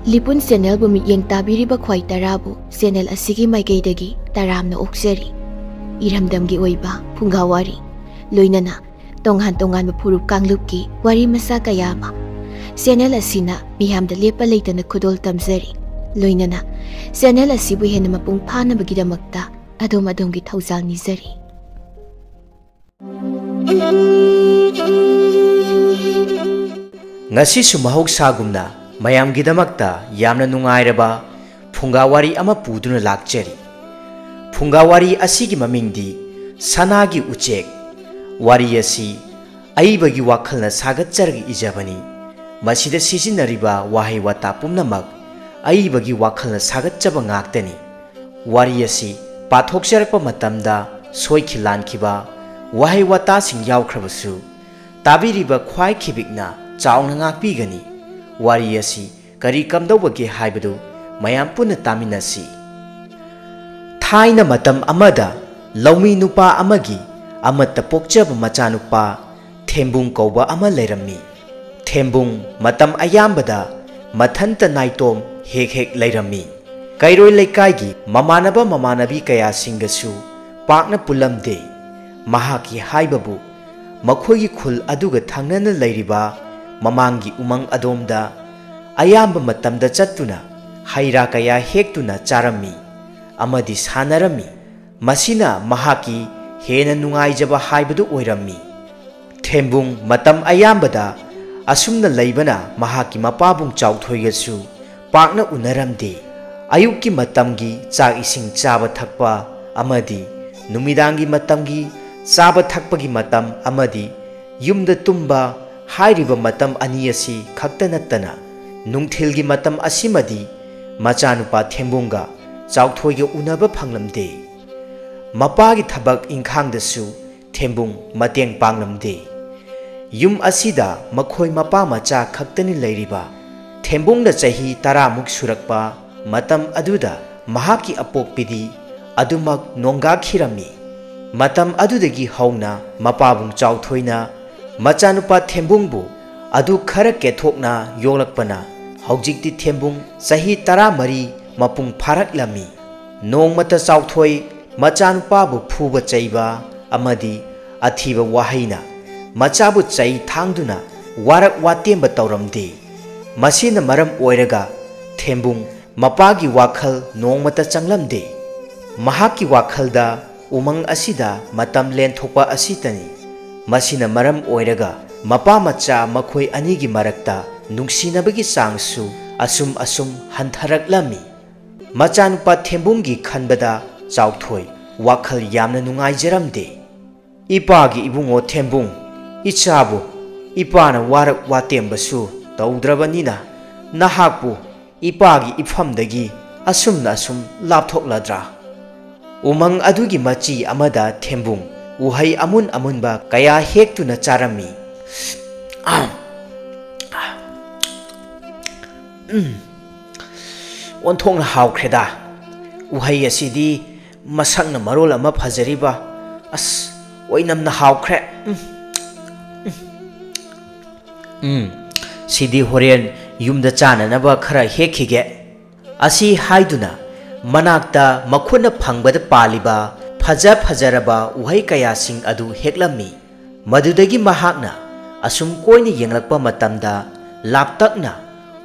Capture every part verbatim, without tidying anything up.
ꯂꯤꯄꯨꯟ ꯆꯦꯅꯦꯜꯕꯨ ꯃꯤꯠꯌꯦꯡ ꯇꯥꯕꯤꯔꯤꯕ ꯈ꯭ꯋꯥꯏ ꯇꯔꯥꯕꯨ ꯆꯦꯅꯦꯜ ꯑꯁꯤꯒꯤ ꯃꯥꯏꯀꯩꯗꯒꯤ ꯇꯔꯥꯝꯅ ꯑꯣꯛꯆꯔꯤ꯫ ꯏꯔꯝꯗꯝꯒꯤ ꯑꯣꯏꯕ ꯐꯨꯡꯒꯥ ꯋꯥꯔꯤ, ꯂꯣꯏꯅꯅ ꯇꯣꯉꯥꯟ ꯇꯣꯉꯥꯟꯕ ꯐꯨꯔꯨꯞ ꯀꯥꯡꯂꯨꯞꯀꯤ ꯋꯥꯔꯤ ꯃꯆꯥ ꯀꯌꯥ ꯑꯃ ꯆꯦꯅꯦꯜ ꯑꯁꯤꯅ ꯃꯤꯌꯥꯝꯗ ꯂꯦꯞꯄ ꯂꯩꯇꯅ ꯈꯨꯗꯣꯜ ꯇꯝꯖꯔꯤ꯫ ꯂꯣꯏꯅꯅ ꯆꯦꯅꯦꯜ ꯑꯁꯤꯕꯨ ꯍꯦꯟꯅ ꯃꯄꯨꯡ ꯐꯥꯅꯕꯒꯤꯗꯃꯛꯇ ꯑꯗꯣꯝ ꯑꯗꯣꯝꯒꯤ ꯊꯧꯖꯥꯜ ꯅꯤꯖꯔꯤ꯫ ꯉꯁꯤꯁꯨ ꯃꯍꯧꯁꯥꯒꯨꯝꯅ ꯃꯌꯥꯝꯒꯤꯗꯃꯛꯇ ꯌꯥꯝꯅ ꯅꯨꯡꯉꯥꯏꯔꯕ ꯐꯨꯡꯒꯥ ꯋꯥꯔꯤ ꯑꯃ ꯄꯨꯗꯨꯅ ꯂꯥꯛꯆꯔꯤ꯫ ꯐꯨꯡꯒꯥ ꯋꯥꯔꯤ ꯑꯁꯤꯒꯤ ꯃꯃꯤꯡꯗꯤ ꯁꯅꯥꯒꯤ ꯎꯆꯦꯛ꯫ ꯋꯥꯔꯤ ꯑꯁꯤ ꯑꯏꯕꯒꯤ ꯋꯥꯈꯜꯅ ꯁꯥꯒꯠꯆꯔꯒ ꯏꯖꯕꯅꯤ꯫ ꯃꯁꯤꯗ ꯁꯤꯖꯤꯟꯅꯔꯤꯕ ꯋꯥꯍꯩ ꯋꯥꯇꯥ ꯄꯨꯝꯅꯃꯛ ꯑꯏꯕꯒꯤ ꯋꯥꯈꯜꯅ ꯁꯥꯒꯠꯆꯕ ꯉꯥꯛꯇꯅꯤ꯫ ꯋꯥꯔꯤ ꯑꯁꯤ ꯄꯥꯊꯣꯛꯆꯔꯛꯄ ꯃꯇꯝꯗ ꯁꯣꯏꯈꯤ ꯂꯥꯟꯈꯤꯕ ꯋꯥꯍꯩ ꯋꯥꯇꯥꯁꯤꯡ ꯌꯥꯎꯈ꯭ꯔꯕꯁꯨ, ꯇꯥꯕꯤꯔꯤꯕ ꯈ꯭ꯋꯥꯏ ꯈꯤꯕꯤꯛꯅ ꯆꯥꯎꯅ ꯉꯥꯛꯄꯤꯒꯅꯤ꯫ ꯋꯥꯔꯤ ꯑꯁꯤ ꯀꯔꯤ ꯀꯝꯗꯧꯕꯒꯦ ꯍꯥꯏꯕꯗꯨ ꯃꯌꯥꯝ ꯄꯨꯟꯅ ꯇꯥꯃꯤꯟꯅꯁꯤ꯫ ꯊꯥꯏꯅ ꯃꯇꯝ ꯑꯃꯗ ꯂꯧꯃꯤ ꯅꯨꯄꯥ ꯑꯃꯒꯤ ꯑꯃꯠꯇ ꯄꯣꯛꯆꯕ ꯃꯆꯥꯅꯨꯄꯥ ꯊꯦꯝꯕꯨꯡ ꯀꯧꯕ ꯑꯃ ꯂꯩꯔꯝꯃꯤ꯫ ꯊꯦꯝꯕꯨꯡ ꯃꯇꯝ ꯑꯌꯥꯝꯕꯗ ꯃꯊꯟꯇ ꯅꯥꯏꯇꯣꯝ ꯍꯦꯛ ꯍꯦꯛ ꯂꯩꯔꯝꯃꯤ꯫ ꯀꯩꯔꯣꯏ ꯂꯩꯀꯥꯏꯒꯤ ꯃꯃꯥꯟꯅꯕ ꯃꯃꯥꯟꯅꯕꯤ ꯀꯌꯥꯁꯤꯡꯒꯁꯨ ꯄꯥꯛꯅ ꯄꯨꯜꯂꯝꯗꯦ꯫ ꯃꯍꯥꯛꯀꯤ ꯍꯥꯏꯕꯕꯨ ꯃꯈꯣꯏꯒꯤ ꯈꯨꯜ ꯑꯗꯨꯒ ꯊꯪꯅꯅ ꯂꯩꯔꯤꯕ ꯃꯃꯥꯡꯒꯤ ꯎꯃꯪ ꯑꯗꯣꯝꯗ ꯑꯌꯥꯝꯕ ꯃꯇꯝꯗ ꯆꯠꯇꯨꯅ ꯍꯩ ꯔꯥ ꯀꯌꯥ ꯍꯦꯛꯇꯨꯅ ꯆꯥꯔꯝꯃꯤ ꯑꯃꯗꯤ ꯁꯥꯟꯅꯔꯝꯃꯤ꯫ ꯃꯁꯤꯅ ꯃꯍꯥꯛꯀꯤ ꯍꯦꯟꯅ ꯅꯨꯡꯉꯥꯏꯖꯕ ꯍꯥꯏꯕꯗꯨ ꯑꯣꯏꯔꯝꯃꯤ꯫ ꯊꯦꯝꯕꯨꯡ ꯃꯇꯝ ꯑꯌꯥꯝꯕꯗ ꯑꯁꯨꯝꯅ ꯂꯩꯕꯅ ꯃꯍꯥꯛꯀꯤ ꯃꯄꯥꯕꯨꯡ ꯆꯥꯎꯊꯣꯏꯒꯁꯨ ꯄꯥꯛꯅ ꯎꯅꯔꯝꯗꯦ꯫ ꯑꯌꯨꯛꯀꯤ ꯃꯇꯝꯒꯤ ꯆꯥꯛ ꯏꯁꯤꯡ ꯆꯥꯕ ꯊꯛꯄ ꯑꯃꯗꯤ ꯅꯨꯃꯤꯗꯥꯡꯒꯤ ꯃꯇꯝꯒꯤ ꯆꯥꯕ ꯊꯛꯄꯒꯤ ꯃꯇꯝ ꯑꯃꯗꯤ ꯌꯨꯝꯗ ꯇꯨꯝꯕ ꯍꯥꯏꯔꯤꯕ ꯃꯇꯝ ꯑꯅꯤ ꯑꯁꯤ ꯈꯛꯇ ꯅꯠꯇꯅ, ꯅꯨꯡꯊꯤꯜꯒꯤ ꯃꯇꯝ ꯑꯁꯤꯃꯗꯤ ꯃꯆꯥꯅꯨꯄꯥ ꯊꯦꯝꯕꯨꯡꯒ ꯆꯥꯎꯊꯣꯏꯒ ꯎꯅꯕ ꯐꯪꯂꯝꯗꯦ꯫ ꯃꯄꯥꯒꯤ ꯊꯕꯛ ꯏꯪꯈꯥꯡꯗꯁꯨ ꯊꯦꯝꯕꯨꯡ ꯃꯇꯦꯡ ꯄꯥꯡꯂꯝꯗꯦ꯫ ꯌꯨꯝ ꯑꯁꯤꯗ ꯃꯈꯣꯏ ꯃꯄꯥ ꯃꯆꯥ ꯈꯛꯇꯅꯤ ꯂꯩꯔꯤꯕ꯫ ꯊꯦꯝꯕꯨꯡꯅ ꯆꯍꯤ ꯇꯔꯥꯃꯨꯛ ꯁꯨꯔꯛꯄ ꯃꯇꯝ ꯑꯗꯨꯗ ꯃꯍꯥꯛꯀꯤ ꯑꯄꯣꯛꯄꯤꯗꯤ ꯑꯗꯨꯃꯛ ꯅꯣꯡꯒꯥꯈꯤꯔꯝꯃꯤ꯫ ꯃꯇꯝ ꯑꯗꯨꯗꯒꯤ ꯍꯧꯅ ꯃꯄꯥꯕꯨꯡ ꯆꯥꯎꯊꯣꯏꯅ ꯃꯆꯥꯅꯨꯄꯥ ꯊꯦꯝꯕꯨꯡꯕꯨ ꯑꯗꯨ ꯈꯔ ꯀꯦꯊꯣꯛꯅ ꯌꯣꯛꯂꯛꯄꯅ ꯍꯧꯖꯤꯛꯇꯤ ꯊꯦꯝꯕꯨꯡ ꯆꯍꯤ ꯇꯔꯥꯃꯔꯤ ꯃꯄꯨꯡ ꯐꯥꯔꯛꯂꯝꯃꯤ꯫ ꯅꯣꯡꯃꯇ ꯆꯥꯎꯊꯣꯏ ꯃꯆꯥꯅꯨꯄꯥꯕꯨ ꯐꯨꯕ ꯆꯩꯕ ꯑꯃꯗꯤ ꯑꯊꯤꯕ ꯋꯥꯍꯩꯅ ꯃꯆꯥꯕꯨ ꯆꯩ ꯊꯥꯡꯗꯨꯅ ꯋꯥꯔꯛ ꯋꯥꯇꯦꯝꯕ ꯇꯧꯔꯝꯗꯦ꯫ ꯃꯁꯤꯅ ꯃꯔꯝ ꯑꯣꯏꯔꯒ ꯊꯦꯝꯕꯨꯡ ꯃꯄꯥꯒꯤ ꯋꯥꯈꯜ ꯅꯣꯡꯃꯇ ꯆꯪꯂꯝꯗꯦ꯫ ꯃꯍꯥꯛꯀꯤ ꯋꯥꯈꯜꯗ ꯎꯃꯪ ꯑꯁꯤꯗ ꯃꯇꯝ ꯂꯦꯟꯊꯣꯛꯄ ꯑꯁꯤꯇꯅꯤ꯫ ꯃꯁꯤꯅ ꯃꯔꯝ ꯑꯣꯏꯔꯒ ꯃꯄꯥ ꯃꯆꯥ ꯃꯈꯣꯏ ꯑꯅꯤꯒꯤ ꯃꯔꯛꯇ ꯅꯨꯡꯁꯤꯅꯕꯒꯤ ꯆꯥꯡꯁꯨ ꯑꯁꯨꯝ ꯑꯁꯨꯝ ꯍꯟꯊꯔꯛꯂꯝꯃꯤ꯫ ꯃꯆꯥꯅꯨꯄꯥ ꯊꯦꯝꯕꯨꯡꯒꯤ ꯈꯟꯕꯗ ꯆꯥꯎꯊꯣꯏ ꯋꯥꯈꯜ ꯌꯥꯝꯅ ꯅꯨꯡꯉꯥꯏꯖꯔꯝꯗꯦ꯫ "ꯏꯄꯥꯒꯤ ꯏꯕꯨꯡꯉꯣ ꯊꯦꯝꯕꯨꯡ, ꯏꯆꯥꯕꯨ ꯏꯄꯥꯅ ꯋꯥꯔꯛ ꯋꯥꯇꯦꯝꯕꯁꯨ ꯇꯧꯗ꯭ꯔꯕꯅꯤꯅ ꯅꯍꯥꯛꯄꯨ ꯏꯄꯥꯒꯤ ꯏꯐꯝꯗꯒꯤ ꯑꯁꯨꯝꯅ ꯑꯁꯨꯝ ꯂꯥꯞꯊꯣꯛꯂꯗ꯭ꯔꯥ?" ꯎꯃꯪ ꯑꯗꯨꯒꯤ ꯃꯆꯤ ꯑꯃꯗ ꯊꯦꯝꯕꯨꯡ ꯎꯍꯩ ꯑꯃꯨꯟ ꯑꯃꯨꯟꯕ ꯀꯌꯥ ꯍꯦꯛꯇꯨꯅ ꯆꯥꯔꯝꯃꯤ꯫ "ꯎꯝ, ꯑꯣꯟꯊꯣꯛꯅ ꯍꯥꯎꯈ꯭ꯔꯦꯗ꯫ ꯎꯍꯩ ꯑꯁꯤꯗꯤ ꯃꯁꯛꯅ ꯃꯔꯣꯜ ꯑꯃ ꯐꯖꯔꯤꯕ꯫ ꯑꯁ, ꯑꯣꯏꯅꯝꯅ ꯍꯥꯎꯈ꯭ꯔꯦ꯫ ꯎꯝ, ꯎꯝ꯫ ꯎꯝ, ꯁꯤꯗꯤ ꯍꯣꯔꯦꯟ ꯌꯨꯝꯗ ꯆꯥꯅꯅꯕ ꯈꯔ ꯍꯦꯛꯈꯤꯒꯦ꯫" ꯑꯁꯤ ꯍꯥꯏꯗꯨꯅ ꯃꯅꯥꯛꯇ ꯃꯈꯨꯠꯅ ꯐꯪꯕꯗ ꯄꯥꯜꯂꯤꯕ ꯐꯖ ꯐꯖꯔꯕ ꯎꯍꯩ ꯀꯌꯥꯁꯤꯡ ꯑꯗꯨ ꯍꯦꯛꯂꯝꯃꯤ꯫ ꯃꯗꯨꯗꯒꯤ ꯃꯍꯥꯛꯅ ꯑꯁꯨꯝ ꯀꯣꯏꯅ ꯌꯦꯡꯂꯛꯄ ꯃꯇꯝꯗ ꯂꯥꯞꯇꯛꯅ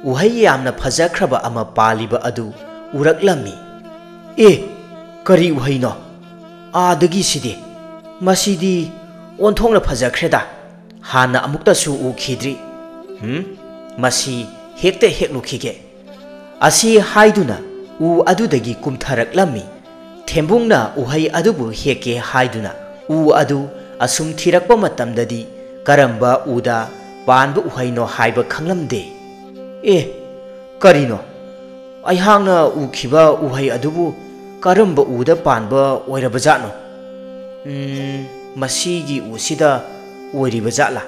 ꯎꯍꯩ ꯌꯥꯝꯅ ꯐꯖꯈ꯭ꯔꯕ ꯑꯃ ꯄꯥꯜꯂꯤꯕ ꯑꯗꯨ ꯎꯔꯛꯂꯝꯃꯤ꯫ "ꯑꯦ, ꯀꯔꯤ ꯎꯍꯩꯅꯣ? ꯑꯥꯗꯒꯤ ꯁꯤꯗꯤ, ꯃꯁꯤꯗꯤ ꯑꯣꯟꯊꯣꯛꯅ ꯐꯖꯈ꯭ꯔꯦꯗ꯫ ꯍꯥꯟꯅ ꯑꯃꯨꯛꯇꯁꯨ ꯎꯈꯤꯗ꯭ꯔꯤ꯫ ꯍꯨꯝ, ꯃꯁꯤ ꯍꯦꯛꯇ ꯍꯦꯛꯂꯨꯈꯤꯒꯦ꯫" ꯑꯁꯤ ꯍꯥꯏꯗꯨꯅ ꯎ ꯑꯗꯨꯗꯒꯤ ꯀꯨꯝꯊꯔꯛꯂꯝꯃꯤ꯫ ꯊꯦꯝꯕꯨꯡꯅ ꯎꯍꯩ ꯑꯗꯨꯕꯨ ꯍꯦꯛꯀꯦ ꯍꯥꯏꯗꯨꯅ ꯎ ꯑꯗꯨ ꯑꯁꯨꯝ ꯊꯤꯔꯛꯄ ꯃꯇꯝꯗꯗꯤ ꯀꯔꯝꯕ ꯎꯗ ꯄꯥꯟꯕ ꯎꯍꯩꯅꯣ ꯍꯥꯏꯕ ꯈꯪꯂꯝꯗꯦ꯫ "ꯑꯦ, ꯀꯔꯤꯅꯣ? ꯑꯩꯍꯥꯛꯅ ꯎꯈꯤꯕ ꯎꯍꯩ ꯑꯗꯨꯕꯨ ꯀꯔꯝꯕ ꯎꯗ ꯄꯥꯟꯕ ꯑꯣꯏꯔꯕꯖꯥꯠꯅꯣ? ꯎꯝ, ꯃꯁꯤꯒꯤ ꯎꯁꯤꯗ ꯑꯣꯏꯔꯤꯕ ꯖꯥꯠꯂꯥ?"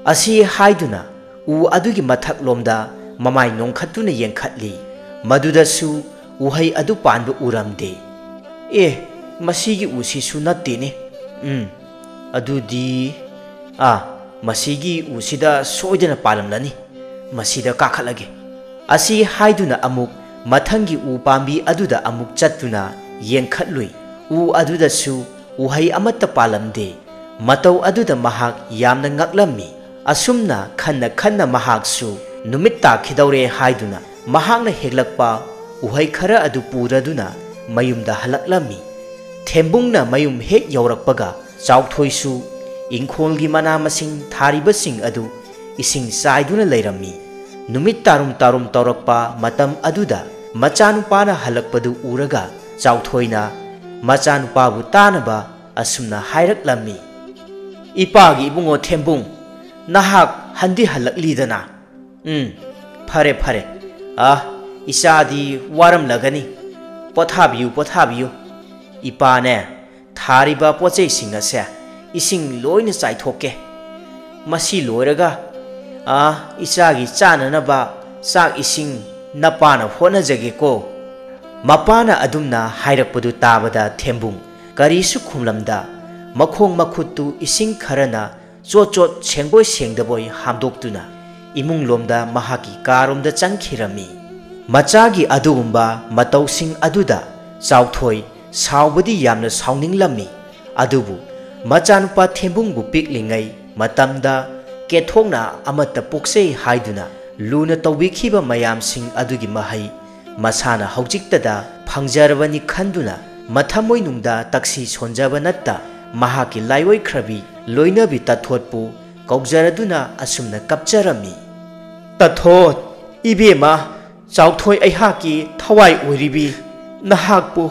ꯑꯁꯤ ꯍꯥꯏꯗꯨꯅ ꯎ ꯑꯗꯨꯒꯤ ꯃꯊꯛꯂꯣꯝꯗ ꯃꯃꯥꯏ ꯅꯣꯡꯈꯠꯇꯨꯅ ꯌꯦꯡꯈꯠꯂꯤ꯫ ꯃꯗꯨꯗꯁꯨ ꯎꯍꯩ ꯑꯗꯨ ꯄꯥꯟꯕ ꯎꯔꯝꯗꯦ꯫ "ꯑꯦ, ꯃꯁꯤꯒꯤ ꯎꯁꯤꯁꯨ ꯅꯠꯇꯦꯅꯦ꯫ ꯎꯝ, ꯑꯗꯨꯗꯤ, ꯑꯥ, ꯃꯁꯤꯒꯤ ꯎꯁꯤꯗ ꯁꯣꯏꯗꯅ ꯄꯥꯜꯂꯝꯂꯅꯤ꯫ ꯃꯁꯤꯗ ꯀꯥꯈꯠꯂꯒꯦ꯫" ꯑꯁꯤ ꯍꯥꯏꯗꯨꯅ ꯑꯃꯨꯛ ꯃꯊꯪꯒꯤ ꯎ ꯄꯥꯝꯕꯤ ꯑꯗꯨꯗ ꯑꯃꯨꯛ ꯆꯠꯇꯨꯅ ꯌꯦꯡꯈꯠꯂꯨꯏ꯫ ꯎ ꯑꯗꯨꯗꯁꯨ ꯎꯍꯩ ꯑꯃꯠꯇ ꯄꯥꯜꯂꯝꯗꯦ꯫ ꯃꯇꯧ ꯑꯗꯨꯗ ꯃꯍꯥꯛ ꯌꯥꯝꯅ ꯉꯛꯂꯝꯃꯤ꯫ ꯑꯁꯨꯝꯅ ꯈꯟꯅ ꯈꯟꯅ ꯃꯍꯥꯛꯁꯨ ꯅꯨꯃꯤꯠ ꯇꯥꯈꯤꯗꯧꯔꯦ ꯍꯥꯏꯗꯨꯅ ꯃꯍꯥꯛꯅ ꯍꯦꯛꯂꯛꯄ ꯎꯍꯩ ꯈꯔ ꯑꯗꯨ ꯄꯨꯔꯗꯨꯅ ꯃꯌꯨꯝꯗ ꯍꯜꯂꯛꯂꯝꯃꯤ꯫ ꯊꯦꯝꯕꯨꯡꯅ ꯃꯌꯨꯝ ꯍꯦꯛ ꯌꯧꯔꯛꯄꯒ ꯆꯥꯎꯊꯣꯏꯁꯨ ꯏꯪꯈꯣꯜꯒꯤ ꯃꯅꯥ ꯃꯁꯤꯡ ꯊꯥꯔꯤꯕꯁꯤꯡ ꯑꯗꯨ ꯏꯁꯤꯡ ꯆꯥꯏꯗꯨꯅ ꯂꯩꯔꯝꯃꯤ꯫ ꯅꯨꯃꯤꯠ ꯇꯥꯔꯨꯝ ꯇꯥꯔꯨꯝ ꯇꯧꯔꯛꯄ ꯃꯇꯝ ꯑꯗꯨꯗ ꯃꯆꯥꯅꯨꯄꯥꯅ ꯍꯜꯂꯛꯄꯗꯨ ꯎꯔꯒ ꯆꯥꯎꯊꯣꯏꯅ ꯃꯆꯥꯅꯨꯄꯥꯕꯨ ꯇꯥꯅꯕ ꯑꯁꯨꯝꯅ ꯍꯥꯏꯔꯛꯂꯝꯃꯤ, "ꯏꯄꯥꯒꯤ ꯏꯕꯨꯡꯉꯣ ꯊꯦꯝꯕꯨꯡ, ꯅꯍꯥꯛ ꯍꯟꯗꯤ ꯍꯜꯂꯛꯂꯤꯗꯅ? ꯎꯝ, ꯐꯔꯦ, ꯐꯔꯦ꯫ ꯑ, ꯏꯆꯥꯗꯤ ꯋꯥꯔꯝꯂꯒꯅꯤ꯫ ꯄꯣꯊꯥꯕꯤꯌꯨ, ꯄꯣꯊꯥꯕꯤꯌꯨ꯫ ꯏꯄꯥꯅꯦ, ꯊꯥꯔꯤꯕ ꯄꯣꯠꯆꯩꯁꯤꯡ ꯑꯁꯦ ꯏꯁꯤꯡ ꯂꯣꯏꯅ ꯆꯥꯏꯊꯣꯛꯀꯦ꯫ ꯃꯁꯤ ꯂꯣꯏꯔꯒ, ꯑ, ꯏꯆꯥꯒꯤ ꯆꯥꯅꯅꯕ ꯆꯥꯛ ꯏꯁꯤꯡ ꯅꯄꯥꯅ ꯍꯣꯠꯅꯖꯒꯦꯀꯣ꯫" ꯃꯄꯥꯅ ꯑꯗꯨꯝꯅ ꯍꯥꯏꯔꯛꯄꯗꯨ ꯇꯥꯕꯗ ꯊꯦꯝꯕꯨꯡ ꯀꯔꯤꯁꯨ ꯈꯨꯝꯂꯝꯗ ꯃꯈꯣꯡ ꯃꯈꯨꯠꯇꯨ ꯏꯁꯤꯡ ꯈꯔꯅ ꯆꯣꯠ ꯆꯣꯠ ꯁꯦꯡꯕꯣꯏ ꯁꯦꯡꯗꯕꯣꯏ ꯍꯥꯝꯗꯣꯛꯇꯨꯅ ꯏꯃꯨꯡꯂꯣꯝꯗ ꯃꯍꯥꯛꯀꯤ ꯀꯥꯔꯣꯝꯗ ꯆꯪꯈꯤꯔꯝꯃꯤ꯫ ꯃꯆꯥꯒꯤ ꯑꯗꯨꯒꯨꯝꯕ ꯃꯇꯧꯁꯤꯡ ꯑꯗꯨꯗ ꯆꯥꯎꯊꯣꯏ ꯁꯥꯎꯕꯗꯤ ꯌꯥꯝꯅ ꯁꯥꯎꯅꯤꯡꯂꯝꯃꯤ꯫ ꯑꯗꯨꯕꯨ ꯃꯆꯥꯅꯨꯄꯥ ꯊꯦꯝꯕꯨꯡꯕꯨ ꯄꯤꯛꯂꯤꯉꯩ ꯃꯇꯝꯗ ꯀꯦꯊꯣꯛꯅ ꯑꯃꯠꯇ ꯄꯣꯛꯆꯩ ꯍꯥꯏꯗꯨꯅ ꯂꯨꯅ ꯇꯧꯕꯤꯈꯤꯕ ꯃꯌꯥꯝꯁꯤꯡ ꯑꯗꯨꯒꯤ ꯃꯍꯩ ꯃꯁꯥꯅ ꯍꯧꯖꯤꯛꯇꯗ ꯐꯪꯖꯔꯕꯅꯤ ꯈꯟꯗꯨꯅ ꯃꯊꯃꯣꯏꯅꯨꯡꯗ ꯇꯛꯁꯤ ꯁꯣꯟꯖꯕ ꯅꯠꯇ ꯃꯍꯥꯛꯀꯤ ꯂꯥꯏꯑꯣꯏꯈ꯭ꯔꯕꯤ ꯂꯣꯏꯅꯕꯤ ꯇꯊꯣꯠꯄꯨ ꯀꯧꯖꯔꯗꯨꯅ ꯑꯁꯨꯝꯅ ꯀꯞꯆꯔꯝꯃꯤ꯫ "ꯇꯊꯣꯠ, ꯏꯕꯦꯝꯃ, ꯆꯥꯎꯊꯣꯏ ꯑꯩꯍꯥꯛꯀꯤ ꯊꯋꯥꯏ ꯑꯣꯏꯔꯤꯕꯤ ꯅꯍꯥꯛꯄꯨ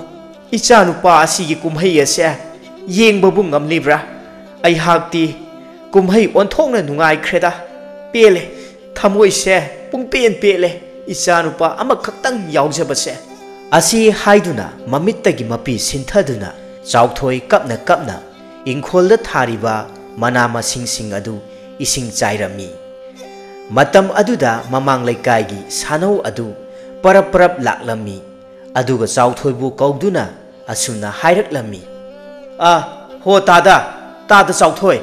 ꯏꯆꯥꯅꯨꯄꯥ ꯑꯁꯤꯒꯤ ꯀꯨꯝꯍꯩ ꯑꯁꯦ ꯌꯦꯡꯕꯕꯨ ꯉꯝꯂꯤꯕ꯭ꯔꯥ? ꯑꯩꯍꯥꯛꯇꯤ ꯀꯨꯝꯍꯩ ꯑꯣꯟꯊꯣꯛꯅ ꯅꯨꯡꯉꯥꯏꯈ꯭ꯔꯦꯗ꯫ ꯄꯦꯜꯂꯦ, ꯊꯃꯣꯏꯁꯦ ꯄꯨꯡꯄꯦꯟ ꯄꯦꯜꯂꯦ ꯏꯆꯥꯅꯨꯄꯥ ꯑꯃꯈꯛꯇꯪ ꯌꯥꯎꯖꯕꯁꯦ꯫" ꯑꯁꯤ ꯍꯥꯏꯗꯨꯅ ꯃꯃꯤꯠꯇꯒꯤ ꯃꯄꯤ ꯁꯤꯟꯊꯗꯨꯅ ꯆꯥꯎꯊꯣꯏ ꯀꯞꯅ ꯀꯞꯅ ꯏꯪꯈꯣꯜꯗ ꯊꯥꯔꯤꯕ ꯃꯅꯥ ꯃꯁꯤꯡꯁꯤꯡ ꯑꯗꯨ ꯏꯁꯤꯡ ꯆꯥꯏꯔꯝꯃꯤ꯫ ꯃꯇꯝ ꯑꯗꯨꯗ ꯃꯃꯥꯡ ꯂꯩꯀꯥꯏꯒꯤ ꯁꯥꯅꯧ ꯑꯗꯨ ꯄꯔꯞ ꯄꯔꯞ ꯂꯥꯛꯂꯝꯃꯤ꯫ ꯑꯗꯨꯒ ꯆꯥꯎꯊꯣꯏꯕꯨ ꯀꯧꯗꯨꯅ ꯑꯁꯨꯝꯅ ꯍꯥꯏꯔꯛꯂꯝꯃꯤ, "ꯑ, ꯍꯣ ꯇꯥꯗ, ꯇꯥꯗ ꯆꯥꯎꯊꯣꯏ,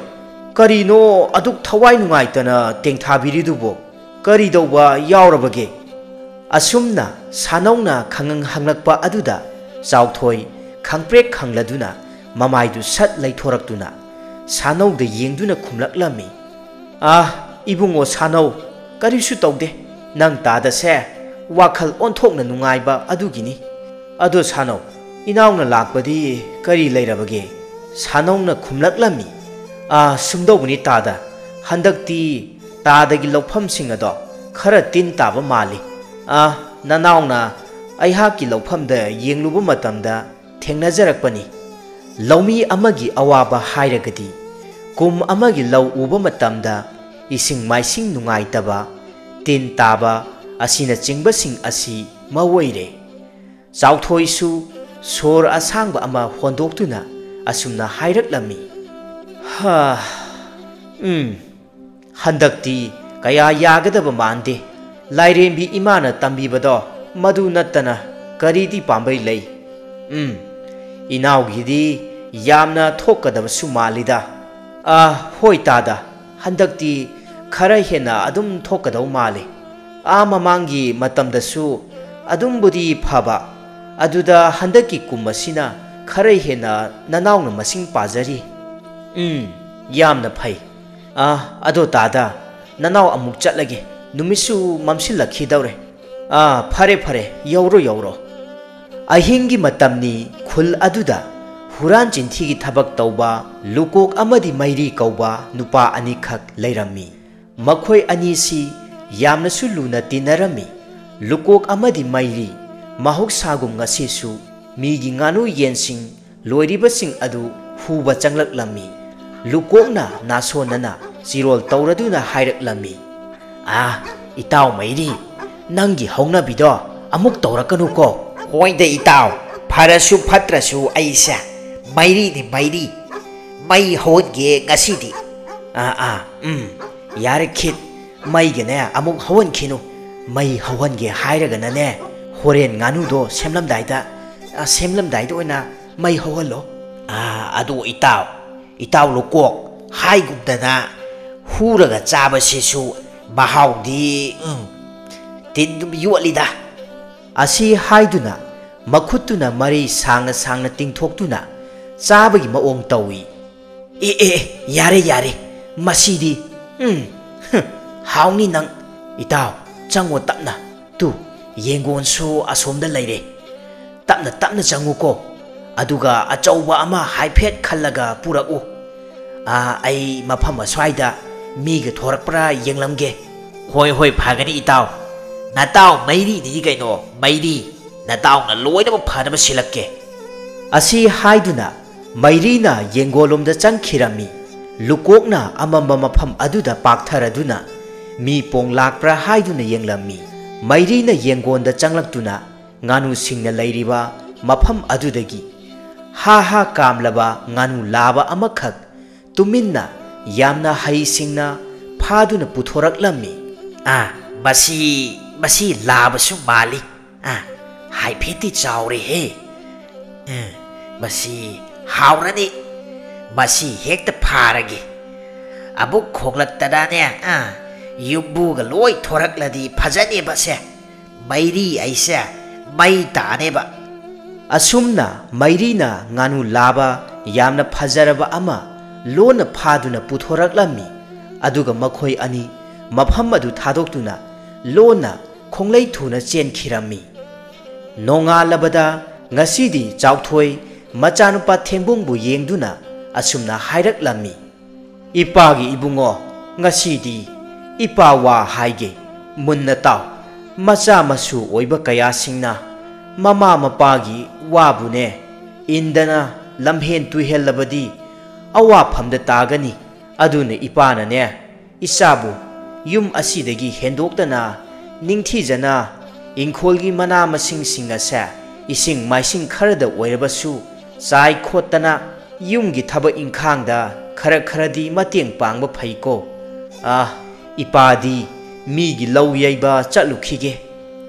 ꯀꯔꯤꯅꯣ ꯑꯗꯨꯛ ꯊꯋꯥꯏ ꯅꯨꯡꯉꯥꯏꯇꯅ ꯇꯦꯡꯊꯥꯕꯤꯔꯤꯗꯨꯕꯣ? ꯀꯔꯤ ꯇꯧꯕ ꯌꯥꯎꯔꯕꯒꯦ?" ꯑꯁꯨꯝꯅ ꯁꯥꯅꯧꯅ ꯈꯪꯍꯪ ꯍꯪꯂꯛꯄ ꯑꯗꯨꯗ ꯆꯥꯎꯊꯣꯏ ꯈꯪꯄ꯭ꯔꯦꯛ ꯈꯪꯂꯗꯨꯅ ꯃꯃꯥꯏꯗꯨ ꯁꯠ ꯂꯩꯊꯣꯔꯛꯇꯨꯅ ꯁꯥꯅꯧꯗ ꯌꯦꯡꯗꯨꯅ ꯈꯨꯝꯂꯛꯂꯝꯃꯤ꯫ "ꯑꯥ, ꯏꯕꯨꯡꯉꯣ ꯁꯥꯅꯧ, ꯀꯔꯤꯁꯨ ꯇꯧꯗꯦ꯫ ꯅꯪ ꯇꯥꯗꯁꯦ ꯋꯥꯈꯜ ꯑꯣꯟꯊꯣꯛꯅ ꯅꯨꯡꯉꯥꯏꯕ ꯑꯗꯨꯒꯤꯅꯤ꯫ ꯑꯗꯣ ꯁꯥꯅꯧ, ꯏꯅꯥꯎꯅ ꯂꯥꯛꯄꯗꯤ ꯀꯔꯤ ꯂꯩꯔꯕꯒꯦ?" ꯁꯥꯅꯧꯅ ꯈꯨꯝꯂꯛꯂꯝꯃꯤ꯫ "ꯑꯥ, ꯁꯨꯝꯗꯧꯕꯅꯤ ꯇꯥꯗ, ꯍꯟꯗꯛꯇꯤ ꯇꯥꯗꯒꯤ ꯂꯧꯐꯝꯁꯤꯡ ꯑꯗꯣ ꯈꯔ ꯇꯤꯟ ꯇꯥꯕ ꯃꯥꯜꯂꯤ꯫ ꯑꯥ, ꯅꯅꯥꯎꯅ ꯑꯩꯍꯥꯛꯀꯤ ꯂꯧꯐꯝꯗ ꯌꯦꯡꯂꯨꯕ ꯃꯇꯝꯗ ꯊꯦꯡꯅꯖꯔꯛꯄꯅꯤ꯫ ꯂꯧꯃꯤ ꯑꯃꯒꯤ ꯑꯋꯥꯕ ꯍꯥꯏꯔꯒꯗꯤ ꯀꯨꯝ ꯑꯃꯒꯤ ꯂꯧ ꯎꯕ ꯃꯇꯝꯗ ꯏꯁꯤꯡ ꯃꯥꯏꯁꯤꯡ ꯅꯨꯡꯉꯥꯏꯇꯕ, ꯇꯤꯟ ꯇꯥꯕ ꯑꯁꯤꯅꯆꯤꯡꯕꯁꯤꯡ ꯑꯁꯤ ꯃꯔꯨꯑꯣꯏꯔꯦ꯫" ꯆꯥꯎꯊꯣꯏꯁꯨ ꯁꯣꯔ ꯑꯁꯥꯡꯕ ꯑꯃ ꯍꯣꯟꯗꯣꯛꯇꯨꯅ ꯑꯁꯨꯝꯅ ꯍꯥꯏꯔꯛꯂꯝꯃꯤ꯫ "ꯍꯥ, ꯎꯝ, ꯍꯟꯗꯛꯇꯤ ꯀꯌꯥ ꯌꯥꯒꯗꯕ ꯃꯥꯟꯗꯦ꯫ ꯂꯥꯏꯔꯦꯝꯕꯤ ꯏꯃꯥꯅ ꯇꯝꯕꯤꯕꯗꯣ ꯃꯗꯨ ꯅꯠꯇꯅ ꯀꯔꯤꯗꯤ ꯄꯥꯝꯕꯩ ꯂꯩ? ꯎꯝ, ꯏꯅꯥꯎꯒꯤꯗꯤ ꯌꯥꯝꯅ ꯊꯣꯛꯀꯗꯕꯁꯨ ꯃꯥꯜꯂꯤꯗ꯫ ꯑꯥ, ꯍꯣꯏ ꯇꯥꯗ, ꯍꯟꯗꯛꯇꯤ ꯈꯔ ꯍꯦꯟꯅ ꯑꯗꯨꯝ ꯊꯣꯛꯀꯗꯧ ꯃꯥꯜꯂꯤ꯫ ꯑꯥ, ꯃꯃꯥꯡꯒꯤ ꯃꯇꯝꯗꯁꯨ ꯑꯗꯨꯝꯕꯨꯗꯤ ꯐꯕ, ꯑꯗꯨꯗ ꯍꯟꯗꯛꯀꯤ ꯀꯨꯝ ꯑꯁꯤꯅ ꯈꯔ ꯍꯦꯟꯅ ꯅꯅꯥꯎꯅ ꯃꯁꯤꯡ ꯄꯥꯖꯔꯤ꯫" "ꯎꯝ, ꯌꯥꯝꯅ ꯐꯩ꯫ ꯑꯥ, ꯑꯗꯣ ꯇꯥꯗ, ꯅꯅꯥꯎ ꯑꯃꯨꯛ ꯆꯠꯂꯒꯦ, ꯅꯨꯃꯤꯠꯁꯨ ꯃꯝꯁꯤꯜꯂꯛꯈꯤꯗꯧꯔꯦ꯫ ꯑꯥ, ꯐꯔꯦ ꯐꯔꯦ, ꯌꯧꯔꯣ ꯌꯧꯔꯣ꯫" ꯑꯍꯤꯡꯒꯤ ꯃꯇꯝꯅꯤ꯫ ꯈꯨꯜ ꯑꯗꯨꯗ ꯍꯨꯔꯥꯟ ꯆꯤꯟꯊꯤꯒꯤ ꯊꯕꯛ ꯇꯧꯕ ꯂꯨꯀꯣꯛ ꯑꯃꯗꯤ ꯃꯩꯔꯤ ꯀꯧꯕ ꯅꯨꯄꯥ ꯑꯅꯤꯈꯛ ꯂꯩꯔꯝꯃꯤ꯫ ꯃꯈꯣꯏ ꯑꯅꯤꯁꯤ ꯌꯥꯝꯅꯁꯨ ꯂꯨꯅ ꯇꯤꯟꯅꯔꯝꯃꯤ꯫ ꯂꯨꯀꯣꯛ ꯑꯃꯗꯤ ꯃꯩꯔꯤ ꯃꯍꯧꯁꯥꯒꯨꯝ ꯉꯁꯤꯁꯨ ꯃꯤꯒꯤ ꯉꯥꯅꯨ ꯌꯦꯟꯁꯤꯡ ꯂꯣꯏꯔꯤꯕꯁꯤꯡ ꯑꯗꯨ ꯍꯨꯕ ꯆꯪꯂꯛꯂꯝꯃꯤ꯫ ꯂꯨꯀꯣꯛꯅ ꯅꯥꯁꯣꯟꯅꯅ ꯆꯤꯔꯣꯜ ꯇꯧꯔꯗꯨꯅ ꯍꯥꯏꯔꯛꯂꯝꯃꯤ, "ꯑꯥ, ꯏꯇꯥꯎ ꯃꯩꯔꯤ, ꯅꯪꯒꯤ ꯍꯧꯅꯕꯤꯗꯣ ꯑꯃꯨꯛ ꯇꯧꯔꯛꯀꯅꯨꯀꯣ꯫" "ꯍꯣꯏꯗ ꯏꯇꯥꯎ, ꯐꯔꯁꯨ ꯐꯠꯇ꯭ꯔꯁꯨ ꯑꯩꯁꯦ ꯃꯩꯔꯤꯅꯤ ꯃꯩꯔꯤ꯫ ꯃꯩ ꯍꯧꯍꯟꯒꯦ ꯉꯁꯤꯗꯤ꯫" "ꯑꯥ, ꯑꯥ, ꯎꯝ, ꯌꯥꯔꯦ ꯈꯤꯠ, ꯃꯩꯒꯅꯦ ꯑꯃꯨꯛ ꯍꯧꯍꯟꯈꯤꯅꯨ꯫ ꯃꯩ ꯍꯧꯍꯟꯒꯦ ꯍꯥꯏꯔꯒꯅꯅꯦ, ꯍꯣꯔꯦꯟ ꯉꯥꯅꯨꯗꯣ ꯁꯦꯝꯂꯝꯗꯥꯏꯗ, ꯑ, ꯁꯦꯝꯂꯝꯗꯥꯏꯗ ꯑꯣꯏꯅ ꯃꯩ ꯍꯧꯍꯜꯂꯣ꯫" "ꯑꯥ, ꯑꯗꯨ ꯏꯇꯥꯎ, ꯏꯇꯥꯎ ꯂꯨꯀꯣꯛ, ꯍꯥꯏꯒꯨꯝꯗꯅ ꯍꯨꯔꯒ ꯆꯥꯕꯁꯤꯁꯨ ꯃꯍꯥꯎꯗꯤ, ꯎꯝ, ꯇꯤꯟꯗꯨꯝ ꯌꯣꯠꯂꯤꯗ꯫ ꯑꯁꯤ ꯍꯥꯏꯗꯨꯅ ꯃꯈꯨꯠꯇꯨꯅ ꯃꯔꯩ ꯁꯥꯡꯅ ꯁꯥꯡꯅ ꯇꯤꯡꯊꯣꯛꯇꯨꯅ ꯆꯥꯕꯒꯤ ꯃꯑꯣꯡ ꯇꯧꯏ꯫ "ꯑꯦ, ꯑꯦ, ꯑꯦ, ꯌꯥꯔꯦ, ꯌꯥꯔꯦ, ꯃꯁꯤꯗꯤ, ꯎꯝ, ꯍꯨꯝ, ꯍꯥꯎꯅꯤ ꯅꯪ꯫ ꯏꯇꯥꯎ, ꯆꯪꯉꯣ ꯇꯞꯅ꯫ ꯇꯨ, ꯌꯦꯡꯒꯣꯟꯁꯨ ꯑꯁꯣꯝꯗ ꯂꯩꯔꯦ꯫ ꯇꯞꯅ, ꯇꯞꯅ ꯆꯪꯉꯨꯀꯣ꯫ ꯑꯗꯨꯒ ꯑꯆꯧꯕ ꯑꯃ ꯍꯥꯏꯐꯦꯠ ꯈꯜꯂꯒ ꯄꯨꯔꯛꯎ꯫ ꯑꯥ, ꯑꯩ ꯃꯐꯝ ꯑꯁ꯭ꯋꯥꯏꯗ ꯃꯤꯒ ꯊꯣꯔꯛꯄ꯭ꯔꯥ ꯌꯦꯡꯂꯝꯒꯦ꯫" "ꯍꯣꯏ, ꯍꯣꯏ, ꯐꯒꯅꯤ ꯏꯇꯥꯎ꯫ ꯅꯇꯥꯎ ꯃꯩꯔꯤꯅꯤ ꯀꯩꯅꯣ, ꯃꯩꯔꯤ꯫ ꯅꯇꯥꯎꯅ ꯂꯣꯏꯅꯃꯛ ꯐꯅꯕ ꯁꯤꯜꯂꯛꯀꯦ꯫" ꯑꯁꯤ ꯍꯥꯏꯗꯨꯅ ꯃꯩꯔꯤꯅ ꯌꯦꯡꯒꯣꯜꯂꯣꯝꯗ ꯆꯪꯈꯤꯔꯝꯃꯤ꯫ ꯂꯨꯀꯣꯛꯅ ꯑꯃꯝꯕ ꯃꯐꯝ ꯑꯗꯨꯗ ꯄꯥꯛꯊꯔꯗꯨꯅ ꯃꯤ ꯄꯣꯡ ꯂꯥꯛꯄ꯭ꯔꯥ ꯍꯥꯏꯗꯨꯅ ꯌꯦꯡꯂꯝꯃꯤ꯫ ꯃꯩꯔꯤꯅ ꯌꯦꯡꯒꯣꯟꯗ ꯆꯪꯂꯛꯇꯨꯅ ꯉꯥꯅꯨꯁꯤꯡꯅ ꯂꯩꯔꯤꯕ ꯃꯐꯝ ꯑꯗꯨꯗꯒꯤ ꯍꯥ ꯍꯥ ꯀꯥꯝꯂꯕ ꯉꯥꯅꯨ ꯂꯥꯕ ꯑꯃꯈꯛ ꯇꯨꯃꯤꯟꯅ ꯌꯥꯝꯅ ꯍꯩꯁꯤꯡꯅ ꯐꯥꯗꯨꯅ ꯄꯨꯊꯣꯔꯛꯂꯝꯃꯤ꯫ "ꯑꯥ, ꯃꯁꯤ, ꯃꯁꯤ ꯂꯥꯕꯁꯨ ꯃꯥꯜꯂꯤ꯫ ꯑꯥ, ꯍꯥꯏꯐꯦꯠꯇꯤ ꯆꯥꯎꯔꯦꯍꯦ꯫ ꯎꯝ, ꯃꯁꯤ ꯍꯥꯎꯔꯅꯤ꯫ ꯃꯁꯤ ꯍꯦꯛꯇ ꯐꯥꯔꯒꯦ꯫ ꯑꯃꯨꯛ ꯈꯣꯡꯂꯛꯇꯅꯅꯦ, ꯑꯥ, ꯌꯨꯝꯕꯨꯒ ꯂꯣꯏ ꯊꯣꯔꯛꯂꯗꯤ ꯐꯖꯅꯦꯕꯁꯦ꯫ ꯃꯩꯔꯤ ꯑꯩꯁꯦ ꯃꯩ ꯇꯥꯅꯦꯕ꯫" ꯑꯁꯨꯝꯅ ꯃꯩꯔꯤꯅ ꯉꯥꯅꯨ ꯂꯥꯕ ꯌꯥꯝꯅ ꯐꯖꯔꯕ ꯑꯃ ꯂꯣꯟꯅ ꯐꯥꯗꯨꯅ ꯄꯨꯊꯣꯔꯛꯂꯝꯃꯤ꯫ ꯑꯗꯨꯒ ꯃꯈꯣꯏ ꯑꯅꯤ ꯃꯐꯝ ꯑꯗꯨ ꯊꯥꯗꯣꯛꯇꯨꯅ ꯂꯣꯟꯅ ꯈꯣꯡꯂꯩ ꯊꯨꯅ ꯆꯦꯟꯈꯤꯔꯝꯃꯤ꯫ ꯅꯣꯡꯉꯥꯜꯂꯕꯗ ꯉꯁꯤꯗꯤ ꯆꯥꯎꯊꯣꯏ ꯃꯆꯥꯅꯨꯄꯥ ꯊꯦꯝꯕꯨꯡꯕꯨ ꯌꯦꯡꯗꯨꯅ ꯑꯁꯨꯝꯅ ꯍꯥꯏꯔꯛꯂꯝꯃꯤ꯫ "ꯏꯄꯥꯒꯤ ꯏꯕꯨꯡꯉꯣ, ꯉꯁꯤꯗꯤ ꯏꯄꯥ ꯋꯥ ꯍꯥꯏꯒꯦ, ꯃꯨꯟꯅ ꯇꯥꯎ꯫ ꯃꯆꯥ ꯃꯁꯨ ꯑꯣꯏꯕ ꯀꯌꯥꯁꯤꯡꯅ ꯃꯃꯥ ꯃꯄꯥꯒꯤ ꯋꯥꯕꯨꯅꯦ ꯏꯟꯗꯅ ꯂꯝꯍꯦꯟ ꯇꯨꯍꯦꯜꯂꯕꯗꯤ ꯑꯋꯥꯐꯝꯗ ꯇꯥꯒꯅꯤ꯫ ꯑꯗꯨꯅ ꯏꯄꯥꯅꯅꯦ, ꯏꯆꯥꯕꯨ ꯌꯨꯝ ꯑꯁꯤꯗꯒꯤ ꯍꯦꯟꯗꯣꯛꯇꯅ ꯅꯤꯡꯊꯤꯖꯅ ꯏꯪꯈꯣꯜꯒꯤ ꯃꯅꯥ ꯃꯁꯤꯡꯁꯤꯡ ꯑꯁꯦ ꯏꯁꯤꯡ ꯃꯥꯏꯁꯤꯡ ꯈꯔꯗ ꯑꯣꯏꯔꯕꯁꯨ ꯆꯥꯏ ꯈꯣꯠꯇꯅ ꯌꯨꯝꯒꯤ ꯊꯕꯛ ꯏꯪꯈꯥꯡꯗ ꯈꯔ ꯈꯔꯗꯤ ꯃꯇꯦꯡ ꯄꯥꯡꯕ ꯐꯩꯀꯣ꯫ ꯑꯥ, ꯏꯄꯥꯗꯤ ꯃꯤꯒꯤ ꯂꯧ ꯌꯩꯕ ꯆꯠꯂꯨꯈꯤꯒꯦ꯫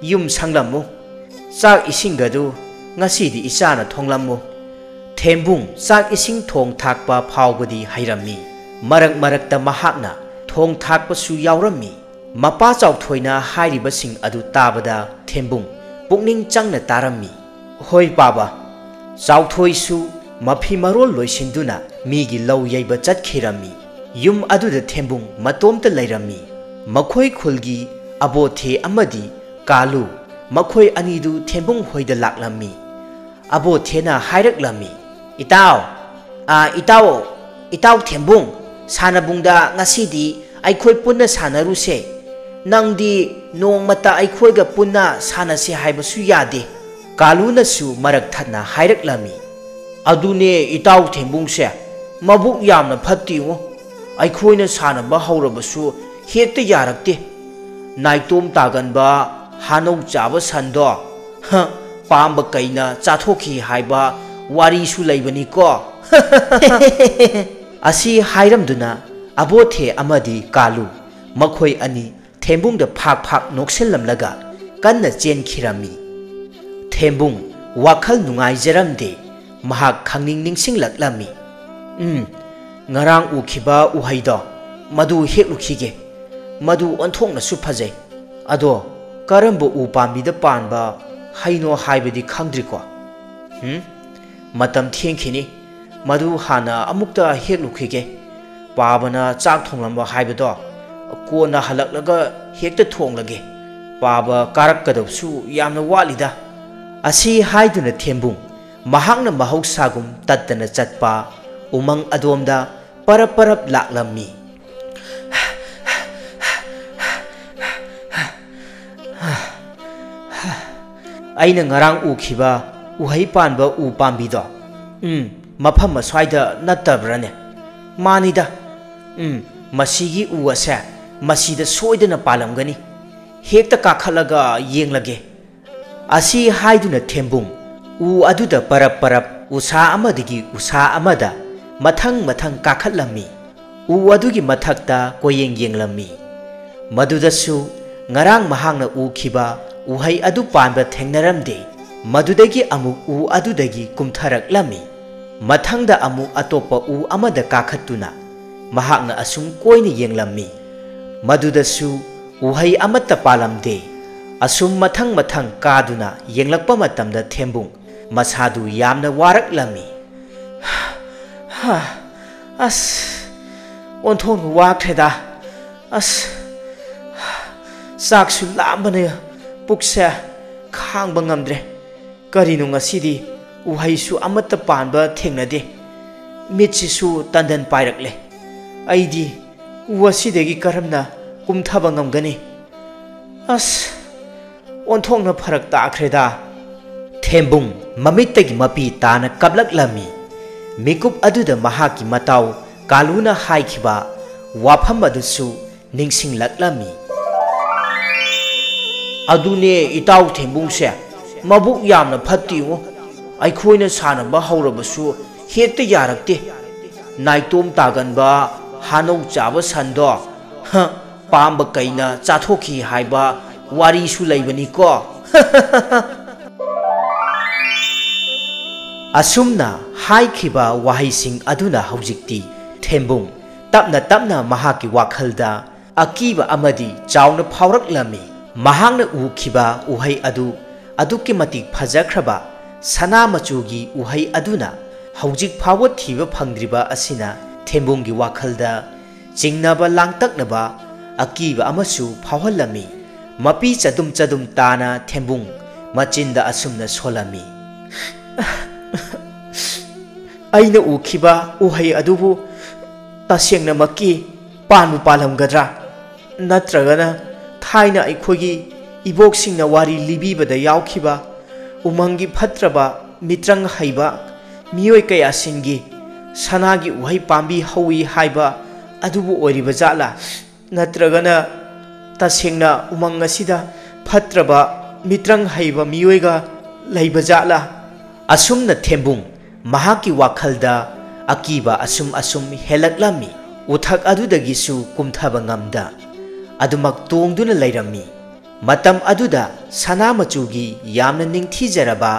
ꯌꯨꯝ ꯁꯪꯂꯝꯃꯨ꯫ ꯆꯥꯛ ꯏꯁꯤꯡꯒꯗꯨ ꯉꯁꯤꯗꯤ ꯏꯆꯥꯅ ꯊꯣꯡꯂꯝꯃꯨ꯫" ꯊꯦꯝꯕꯨꯡ ꯆꯥꯛ ꯏꯁꯤꯡ ꯊꯣꯡ ꯊꯥꯛꯄ ꯐꯥꯎꯕꯗꯤ ꯍꯩꯔꯝꯃꯤ꯫ ꯃꯔꯛ ꯃꯔꯛꯇ ꯃꯍꯥꯛꯅ ꯊꯣꯡ ꯊꯥꯛꯄꯁꯨ ꯌꯥꯎꯔꯝꯃꯤ꯫ ꯃꯄꯥ ꯆꯥꯎꯊꯣꯏꯅ ꯍꯥꯏꯔꯤꯕꯁꯤꯡ ꯑꯗꯨ ꯇꯥꯕꯗ ꯊꯦꯝꯕꯨꯡ ꯄꯨꯛꯅꯤꯡ ꯆꯪꯅ ꯇꯥꯔꯝꯃꯤ꯫ "ꯍꯣꯏ ꯄꯥꯕ꯫" ꯆꯥꯎꯊꯣꯏꯁꯨ ꯃꯐꯤ ꯃꯔꯣꯜ ꯂꯣꯏꯁꯤꯟꯗꯨꯅ ꯃꯤꯒꯤ ꯂꯧ ꯌꯩꯕ ꯆꯠꯈꯤꯔꯝꯃꯤ꯫ ꯌꯨꯝ ꯑꯗꯨꯗ ꯊꯦꯝꯕꯨꯡ ꯃꯇꯣꯝꯇ ꯂꯩꯔꯝꯃꯤ꯫ ꯃꯈꯣꯏ ꯈꯨꯜꯒꯤ ꯑꯕꯣꯊꯦ ꯑꯃꯗꯤ ꯀꯥꯂꯨ, ꯃꯈꯣꯏ ꯑꯅꯤꯗꯨ ꯊꯦꯝꯕꯨꯡ ꯍꯣꯏꯗ ꯂꯥꯛꯂꯝꯃꯤ꯫ ꯑꯕꯣꯊꯦꯅ ꯍꯥꯏꯔꯛꯂꯝꯃꯤ, "ꯏꯇꯥꯎ, ꯑꯥ, ꯏꯇꯥꯎ, ꯏꯇꯥꯎ ꯊꯦꯝꯕꯨꯡ, ꯁꯥꯟꯅꯕꯨꯡꯗ ꯉꯁꯤꯗꯤ ꯑꯩꯈꯣꯏ ꯄꯨꯟꯅ ꯁꯥꯟꯅꯔꯨꯁꯦ꯫ ꯅꯪꯗꯤ ꯅꯣꯡꯃꯇ ꯑꯩꯈꯣꯏꯒ ꯄꯨꯟꯅ ꯁꯥꯟꯅꯁꯦ ꯍꯥꯏꯕꯁꯨ ꯌꯥꯗꯦ꯫" ꯀꯥꯂꯨꯅꯁꯨ ꯃꯔꯛ ꯊꯠꯅ ꯍꯥꯏꯔꯛꯂꯝꯃꯤ, "ꯑꯗꯨꯅꯦ ꯏꯇꯥꯎ ꯊꯦꯝꯕꯨꯡꯁꯦ, ꯃꯕꯨꯛ ꯌꯥꯝꯅ ꯐꯠꯇꯦꯉꯣ꯫ ꯑꯩꯈꯣꯏꯅ ꯁꯥꯟꯅꯕ ꯍꯧꯔꯕꯁꯨ ꯍꯦꯛꯇ ꯌꯥꯔꯛꯇꯦ꯫ ꯅꯥꯏꯇꯣꯝ ꯇꯥꯒꯟꯕ ꯍꯥꯅꯧ ꯆꯥꯕ ꯁꯟꯗꯣ, ꯍ, ꯄꯥꯝꯕ ꯀꯩꯅ ꯆꯥꯊꯣꯛꯈꯤ ꯍꯥꯏꯕ ꯋꯥꯔꯤꯁꯨ ꯂꯩꯕꯅꯤꯀꯣ꯫" ꯑꯁꯤ ꯍꯥꯏꯔꯝꯗꯨꯅ ꯑꯕꯣꯊꯦ ꯑꯃꯗꯤ ꯀꯥꯂꯨ, ꯃꯈꯣꯏ ꯑꯅꯤ ꯊꯦꯝꯕꯨꯡꯗ ꯐꯥꯛ ꯐꯥꯛ ꯅꯣꯛꯁꯤꯜꯂꯝꯂꯒ ꯀꯟꯅ ꯆꯦꯟꯈꯤꯔꯝꯃꯤ꯫ ꯊꯦꯝꯕꯨꯡ ꯋꯥꯈꯜ ꯅꯨꯡꯉꯥꯏꯖꯔꯝꯗꯦ꯫ ꯃꯍꯥꯛ ꯈꯪꯅꯤꯡ ꯅꯤꯡꯁꯤꯡꯂꯛꯂꯝꯃꯤ꯫ "ꯎꯝ, ꯉꯔꯥꯡ ꯎꯈꯤꯕ ꯎꯍꯩꯗꯣ, ꯃꯗꯨ ꯍꯦꯛꯂꯨꯈꯤꯒꯦ꯫ ꯃꯗꯨ ꯑꯣꯟꯊꯣꯛꯅꯁꯨ ꯐꯖꯩ꯫ ꯑꯗꯣ ꯀꯔꯝꯕ ꯎ ꯄꯥꯝꯕꯤꯗ ꯄꯥꯟꯕ ꯍꯩꯅꯣ ꯍꯥꯏꯕꯗꯤ ꯈꯪꯗ꯭ꯔꯤꯀꯣ꯫ ꯎꯝ, ꯃꯇꯝ ꯊꯦꯡꯈꯤꯅꯤ꯫ ꯃꯗꯨ ꯍꯥꯟꯅ ꯑꯃꯨꯛꯇ ꯍꯦꯛꯂꯨꯈꯤꯒꯦ꯫ ꯄꯥꯕꯅ ꯆꯥꯛ ꯊꯣꯡꯂꯝꯕ ꯍꯥꯏꯕꯗꯣ ꯀꯣꯟꯅ ꯍꯜꯂꯛꯂꯒ ꯍꯦꯛꯇ ꯊꯣꯡꯂꯒꯦ꯫ ꯄꯥꯕ ꯀꯥꯔꯛꯀꯗꯕꯁꯨ ꯌꯥꯝꯅ ꯋꯥꯠꯂꯤꯗ꯫" ꯑꯁꯤ ꯍꯥꯏꯗꯨꯅ ꯊꯦꯝꯕꯨꯡ ꯃꯍꯥꯛꯅ ꯃꯍꯧꯁꯥꯒꯨꯝ ꯇꯠꯇꯅ ꯆꯠꯄ ꯎꯃꯪ ꯑꯗꯣꯝꯗ ꯄꯔꯞ ꯄꯔꯞ ꯂꯥꯛꯂꯝꯃꯤ꯫ "ꯑꯩꯅ ꯉꯔꯥꯡ ꯎꯈꯤꯕ ꯎꯍꯩ ꯄꯥꯟꯕ ꯎ ꯄꯥꯝꯕꯤꯗꯣ, ꯎꯝ, ꯃꯐꯝ ꯑꯁ꯭ꯋꯥꯏꯗ ꯅꯠꯇꯕ꯭ꯔꯅꯦ? ꯃꯥꯅꯤꯗ꯫ ꯎꯝ, ꯃꯁꯤꯒꯤ ꯎ ꯑꯁꯦ ꯃꯁꯤꯗ ꯁꯣꯏꯗꯅ ꯄꯥꯜꯂꯝꯒꯅꯤ꯫ ꯍꯦꯛꯇ ꯀꯥꯈꯠꯂꯒ ꯌꯦꯡꯂꯒꯦ꯫" ꯑꯁꯤ ꯍꯥꯏꯗꯨꯅ ꯊꯦꯝꯕꯨꯡ ꯎ ꯑꯗꯨꯗ ꯄꯔꯞ ꯄꯔꯞ ꯎꯁꯥ ꯑꯃꯗꯒꯤ ꯎꯁꯥ ꯑꯃꯗ ꯃꯊꯪ ꯃꯊꯪ ꯀꯥꯈꯠꯂꯝꯃꯤ꯫ ꯎ ꯑꯗꯨꯒꯤ ꯃꯊꯛꯇ ꯀꯣꯌꯦꯡ ꯌꯦꯡꯂꯝꯃꯤ꯫ ꯃꯗꯨꯗꯁꯨ ꯉꯔꯥꯡ ꯃꯍꯥꯛꯅ ꯎꯈꯤꯕ ꯎꯍꯩ ꯑꯗꯨ ꯄꯥꯟꯕ ꯊꯦꯡꯅꯔꯝꯗꯦ꯫ ꯃꯗꯨꯗꯒꯤ ꯑꯃꯨꯛ ꯎ ꯑꯗꯨꯗꯒꯤ ꯀꯨꯝꯊꯔꯛꯂꯝꯃꯤ꯫ ꯃꯊꯪꯗ ꯑꯃꯨꯛ ꯑꯇꯣꯞꯄ ꯎ ꯑꯃꯗ ꯀꯥꯈꯠꯇꯨꯅ ꯃꯍꯥꯛꯅ ꯑꯁꯨꯝ ꯀꯣꯏꯅ ꯌꯦꯡꯂꯝꯃꯤ꯫ ꯃꯗꯨꯗꯁꯨ ꯎꯍꯩ ꯑꯃꯠꯇ ꯄꯥꯜꯂꯝꯗꯦ꯫ ꯑꯁꯨꯝ ꯃꯊꯪ ꯃꯊꯪ ꯀꯥꯗꯨꯅ ꯌꯦꯡꯂꯛꯄ ꯃꯇꯝꯗ ꯊꯦꯝꯕꯨꯡ ꯃꯁꯥꯗꯨ ꯌꯥꯝꯅ ꯋꯥꯔꯛꯂꯝꯃꯤ꯫ "ꯍꯥ, ꯑꯁ, ꯑꯣꯟꯊꯣꯛꯅ ꯋꯥꯈ꯭ꯔꯦꯗ꯫ ꯑꯁ, ꯆꯥꯛꯁꯨ ꯂꯥꯝꯕꯅ ꯄꯨꯛꯁꯦ ꯈꯥꯡꯕ ꯉꯝꯗ꯭ꯔꯦ꯫ ꯀꯔꯤꯅꯣ ꯉꯁꯤꯗꯤ ꯎꯍꯩꯁꯨ ꯑꯃꯠꯇ ꯄꯥꯟꯕ ꯊꯦꯡꯅꯗꯦ꯫ ꯃꯤꯠꯁꯤꯁꯨ ꯇꯟꯗꯟ ꯄꯥꯏꯔꯛꯂꯦ꯫ ꯑꯩꯗꯤ ꯎ ꯑꯁꯤꯗꯒꯤ ꯀꯔꯝꯅ ꯀꯨꯝꯊꯕ ꯉꯝꯒꯅꯤ? ꯑꯁ, ꯑꯣꯟꯊꯣꯛꯅ ꯐꯔꯛ ꯇꯥꯈ꯭ꯔꯦꯗ!" ꯊꯦꯝꯕꯨꯡ ꯃꯃꯤꯠꯇꯒꯤ ꯃꯄꯤ ꯇꯥꯅ ꯀꯞꯂꯛꯂꯝꯃꯤ꯫ ꯃꯤꯀꯨꯞ ꯑꯗꯨꯗ ꯃꯍꯥꯛꯀꯤ ꯃꯇꯥꯎ ꯀꯥꯂꯨꯅ ꯍꯥꯏꯈꯤꯕ ꯋꯥꯐꯝ ꯑꯗꯨꯁꯨ ꯅꯤꯡꯁꯤꯡꯂꯛꯂꯝꯃꯤ꯫ "ꯑꯗꯨꯅꯦ, ꯏꯇꯥꯎ ꯊꯦꯝꯕꯨꯡꯁꯦ ꯃꯕꯨꯛ ꯌꯥꯝꯅ ꯐꯠꯇꯦꯉꯣ꯫ ꯑꯩꯈꯣꯏꯅ ꯁꯥꯟꯅꯕ ꯍꯧꯔꯕꯁꯨ ꯍꯦꯛꯇ ꯌꯥꯔꯛꯇꯦ꯫ ꯅꯥꯏꯇꯣꯝ ꯇꯥꯒꯟꯕ ꯍꯥꯅꯧ ꯆꯥꯕ ꯁꯟꯗꯣ, ꯍ, ꯄꯥꯝꯕ ꯀꯩꯅ ꯆꯥꯊꯣꯛꯈꯤ ꯍꯥꯏꯕ ꯋꯥꯔꯤꯁꯨ ꯂꯩꯕꯅꯤꯀꯣ꯫" ꯑꯁꯨꯝꯅ ꯍꯥꯏꯈꯤꯕ ꯋꯥꯍꯩꯁꯤꯡ ꯑꯗꯨꯅ ꯍꯧꯖꯤꯛꯇꯤ ꯊꯦꯝꯕꯨꯡ ꯇꯞꯅ ꯇꯞꯅ ꯃꯍꯥꯛꯀꯤ ꯋꯥꯈꯜꯗ ꯑꯀꯤꯕ ꯑꯃꯗꯤ ꯆꯥꯎꯅ ꯐꯥꯎꯔꯛꯂꯝꯃꯤ꯫ ꯃꯍꯥꯛꯅ ꯎꯈꯤꯕ ꯎꯍꯩ ꯑꯗꯨ ꯑꯗꯨꯛꯀꯤ ꯃꯇꯤꯛ ꯐꯖꯈ꯭ꯔꯕ ꯁꯅꯥ ꯃꯆꯨꯒꯤ ꯎꯍꯩ ꯑꯗꯨꯅ ꯍꯧꯖꯤꯛ ꯐꯥꯎꯕ ꯊꯤꯕ ꯐꯪꯗ꯭ꯔꯤꯕ ꯑꯁꯤꯅ ꯊꯦꯝꯕꯨꯡꯒꯤ ꯋꯥꯈꯜꯗ ꯆꯤꯡꯅꯕ, ꯂꯥꯡꯇꯛꯅꯕ, ꯑꯀꯤꯕ ꯑꯃꯁꯨ ꯐꯥꯎꯍꯜꯂꯝꯃꯤ꯫ ꯃꯄꯤ ꯆꯗꯨꯝ ꯆꯗꯨꯝ ꯇꯥꯅ ꯊꯦꯝꯕꯨꯡ ꯃꯆꯤꯟꯗ ꯑꯁꯨꯝꯅ ꯁꯣꯜꯂꯝꯃꯤ꯫ "ꯑꯩꯅ ꯎꯈꯤꯕ ꯎꯍꯩ ꯑꯗꯨꯕꯨ ꯇꯁꯦꯡꯅꯃꯛꯀꯤ ꯄꯥꯟꯕꯨ ꯄꯥꯜꯂꯝꯒꯗ꯭ꯔꯥ? ꯅꯠꯇ꯭ꯔꯒꯅ ꯊꯥꯏꯅ ꯑꯩꯈꯣꯏꯒꯤ ꯏꯕꯣꯛꯁꯤꯡꯅ ꯋꯥꯔꯤ ꯂꯤꯕꯤꯕꯗ ꯌꯥꯎꯈꯤꯕ ꯎꯃꯪꯒꯤ ꯐꯠꯇ꯭ꯔꯕ ꯃꯤꯇ꯭ꯔꯪ ꯍꯩꯕ ꯃꯤꯑꯣꯏ ꯀꯌꯥꯁꯤꯡꯒꯤ ꯁꯅꯥꯒꯤ ꯎꯍꯩ ꯄꯥꯝꯕꯤ ꯍꯧꯏ ꯍꯥꯏꯕ ꯑꯗꯨꯕꯨ ꯑꯣꯏꯔꯤꯕ ꯖꯥꯠꯂꯥ? ꯅꯠꯇ꯭ꯔꯒꯅ ꯇꯁꯦꯡꯅ ꯎꯃꯪ ꯑꯁꯤꯗ ꯐꯠꯇ꯭ꯔꯕ ꯃꯤꯇ꯭ꯔꯪ ꯍꯩꯕ ꯃꯤꯑꯣꯏꯒ ꯂꯩꯕ ꯖꯥꯠꯂꯥ?" ꯑꯁꯨꯝꯅ ꯊꯦꯝꯕꯨꯡ ꯃꯍꯥꯛꯀꯤ ꯋꯥꯈꯜꯗ ꯑꯀꯤꯕ ꯑꯁꯨꯝ ꯑꯁꯨꯝ ꯍꯦꯜꯂꯛꯂꯝꯃꯤ꯫ ꯎꯊꯛ ꯑꯗꯨꯗꯒꯤꯁꯨ ꯀꯨꯝꯊꯕ ꯉꯝꯗ ꯑꯗꯨꯃꯛ ꯇꯣꯡꯗꯨꯅ ꯂꯩꯔꯝꯃꯤ꯫ ꯃꯇꯝ ꯑꯗꯨꯗ ꯁꯅꯥ ꯃꯆꯨꯒꯤ ꯌꯥꯝꯅ ꯅꯤꯡꯊꯤꯖꯔꯕ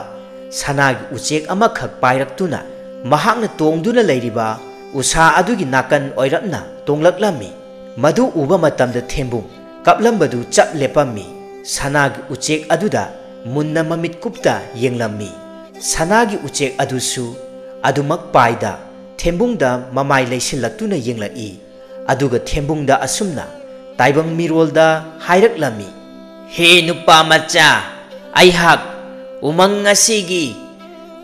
ꯁꯅꯥꯒꯤ ꯎꯆꯦꯛ ꯑꯃꯈꯛ ꯄꯥꯏꯔꯛꯇꯨꯅ ꯃꯍꯥꯛꯅ ꯇꯣꯡꯗꯨꯅ ꯂꯩꯔꯤꯕ ꯎꯁꯥ ꯑꯗꯨꯒꯤ ꯅꯥꯀꯟ ꯑꯣꯏꯔꯞꯅ ꯇꯣꯡꯂꯛꯂꯝꯃꯤ꯫ ꯃꯗꯨ ꯎꯕ ꯃꯇꯝꯗ ꯊꯦꯝꯕꯨꯡ ꯀꯞꯂꯝꯕꯗꯨ ꯆꯞ ꯂꯦꯞꯄꯝꯃꯤ꯫ ꯁꯅꯥꯒꯤ ꯎꯆꯦꯛ ꯑꯗꯨꯗ ꯃꯨꯟꯅ ꯃꯃꯤꯠ ꯀꯨꯞꯇ ꯌꯦꯡꯂꯝꯃꯤ꯫ ꯁꯅꯥꯒꯤ ꯎꯆꯦꯛ ꯑꯗꯨꯁꯨ ꯑꯗꯨꯃꯛ ꯄꯥꯏꯗ ꯊꯦꯝꯕꯨꯡꯗ ꯃꯃꯥꯏ ꯂꯩꯁꯤꯜꯂꯛꯇꯨꯅ ꯌꯦꯡꯂꯛꯏ꯫ ꯑꯗꯨꯒ ꯊꯦꯝꯕꯨꯡꯗ ꯑꯁꯨꯝꯅ ꯇꯥꯏꯕꯪ ꯃꯤꯔꯣꯜꯗ ꯍꯥꯏꯔꯛꯂꯝꯃꯤ, "ꯍꯦ ꯅꯨꯄꯥ ꯃꯆꯥ, ꯑꯩꯍꯥꯛ ꯎꯃꯪ ꯑꯁꯤꯒꯤ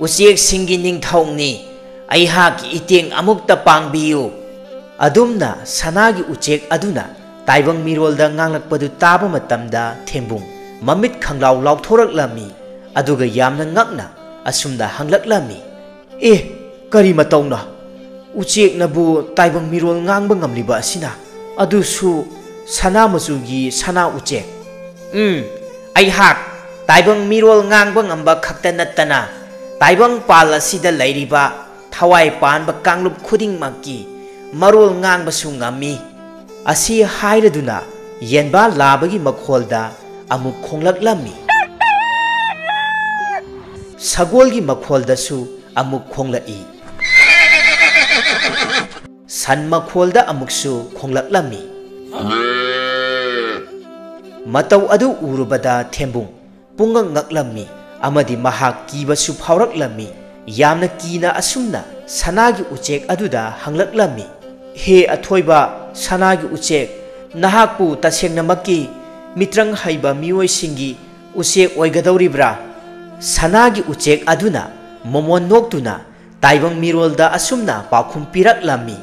ꯎꯆꯦꯛꯁꯤꯡꯒꯤ ꯅꯤꯡꯊꯧꯅꯤ꯫ ꯑꯩꯍꯥꯛꯀꯤ ꯏꯇꯦꯡ ꯑꯃꯨꯛꯇ ꯄꯥꯡꯕꯤꯌꯨ꯫" ꯑꯗꯨꯝꯅ ꯁꯅꯥꯒꯤ ꯎꯆꯦꯛ ꯑꯗꯨꯅ ꯇꯥꯏꯕꯪ ꯃꯤꯔꯣꯜꯗ ꯉꯥꯡꯂꯛꯄꯗꯨ ꯇꯥꯕ ꯃꯇꯝꯗ ꯊꯦꯝꯕꯨꯡ ꯃꯃꯤꯠ ꯈꯪꯂꯥꯎ ꯂꯥꯎꯊꯣꯔꯛꯂꯝꯃꯤ꯫ ꯑꯗꯨꯒ ꯌꯥꯝꯅ ꯉꯛꯅ ꯑꯁꯨꯝꯅ ꯍꯪꯂꯛꯂꯝꯃꯤ, "ꯑꯦ, ꯀꯔꯤ ꯃꯇꯧꯅꯣ? ꯎꯆꯦꯛꯅꯕꯨ ꯇꯥꯏꯕꯪ ꯃꯤꯔꯣꯜ ꯉꯥꯡꯕ ꯉꯝꯂꯤꯕ ꯑꯁꯤꯅ? ꯑꯗꯨꯁꯨ ꯁꯅꯥ ꯃꯆꯨꯒꯤ ꯁꯅꯥ ꯎꯆꯦꯛ?" "ꯎꯝ, ꯑꯩꯍꯥꯛ ꯇꯥꯏꯕꯪ ꯃꯤꯔꯣꯜ ꯉꯥꯡꯕ ꯉꯝꯕ ꯈꯛꯇ ꯅꯠꯇꯅ, ꯇꯥꯏꯕꯪ ꯄꯥꯜ ꯑꯁꯤꯗ ꯂꯩꯔꯤꯕ ꯊꯋꯥꯏ ꯄꯥꯟꯕ ꯀꯥꯡꯂꯨꯞ ꯈꯨꯗꯤꯡꯃꯛꯀꯤ ꯃꯔꯣꯜ ꯉꯥꯡꯕꯁꯨ ꯉꯝꯃꯤ꯫" ꯑꯁꯤ ꯍꯥꯏꯔꯗꯨꯅ ꯌꯦꯟꯕꯥ ꯂꯥꯕꯒꯤ ꯃꯈꯣꯜꯗ ꯑꯃꯨꯛ ꯈꯣꯡꯂꯛꯂꯝꯃꯤ꯫ ꯁꯒꯣꯜꯒꯤ ꯃꯈꯣꯜꯗꯁꯨ ꯑꯃꯨꯛ ꯈꯣꯡꯂꯛꯏ꯫ ꯁꯟ ꯃꯈꯣꯜꯗ ꯑꯃꯨꯛꯁꯨ ꯈꯣꯡꯂꯛꯂꯝꯃꯤ꯫ ꯃꯇꯧ ꯑꯗꯨ ꯎꯔꯨꯕꯗ ꯊꯦꯝꯕꯨꯡ ꯄꯨꯡꯉꯛ ꯉꯛꯂꯝꯃꯤ ꯑꯃꯗꯤ ꯃꯍꯥꯛ ꯀꯤꯕꯁꯨ ꯐꯥꯎꯔꯛꯂꯝꯃꯤ꯫ ꯌꯥꯝꯅ ꯀꯤꯅ ꯑꯁꯨꯝꯅ ꯁꯅꯥꯒꯤ ꯎꯆꯦꯛ ꯑꯗꯨꯗ ꯍꯪꯂꯛꯂꯝꯃꯤ, "ꯍꯦ ꯑꯊꯣꯏꯕ ꯁꯅꯥꯒꯤ ꯎꯆꯦꯛ, ꯅꯍꯥꯛꯄꯨ ꯇꯁꯦꯡꯅꯃꯛꯀꯤ ꯃꯤꯇ꯭ꯔꯪ ꯍꯩꯕ ꯃꯤꯑꯣꯏꯁꯤꯡꯒꯤ ꯎꯆꯦꯛ ꯑꯣꯏꯒꯗꯧꯔꯤꯕ꯭ꯔꯥ?" ꯁꯅꯥꯒꯤ ꯎꯆꯦꯛ ꯑꯗꯨꯅ ꯃꯣꯃꯣꯟ ꯅꯣꯛꯇꯨꯅ ꯇꯥꯏꯕꯪ ꯃꯤꯔꯣꯜꯗ ꯑꯁꯨꯝꯅ ꯄꯥꯎꯈꯨꯝ ꯄꯤꯔꯛꯂꯝꯃꯤ,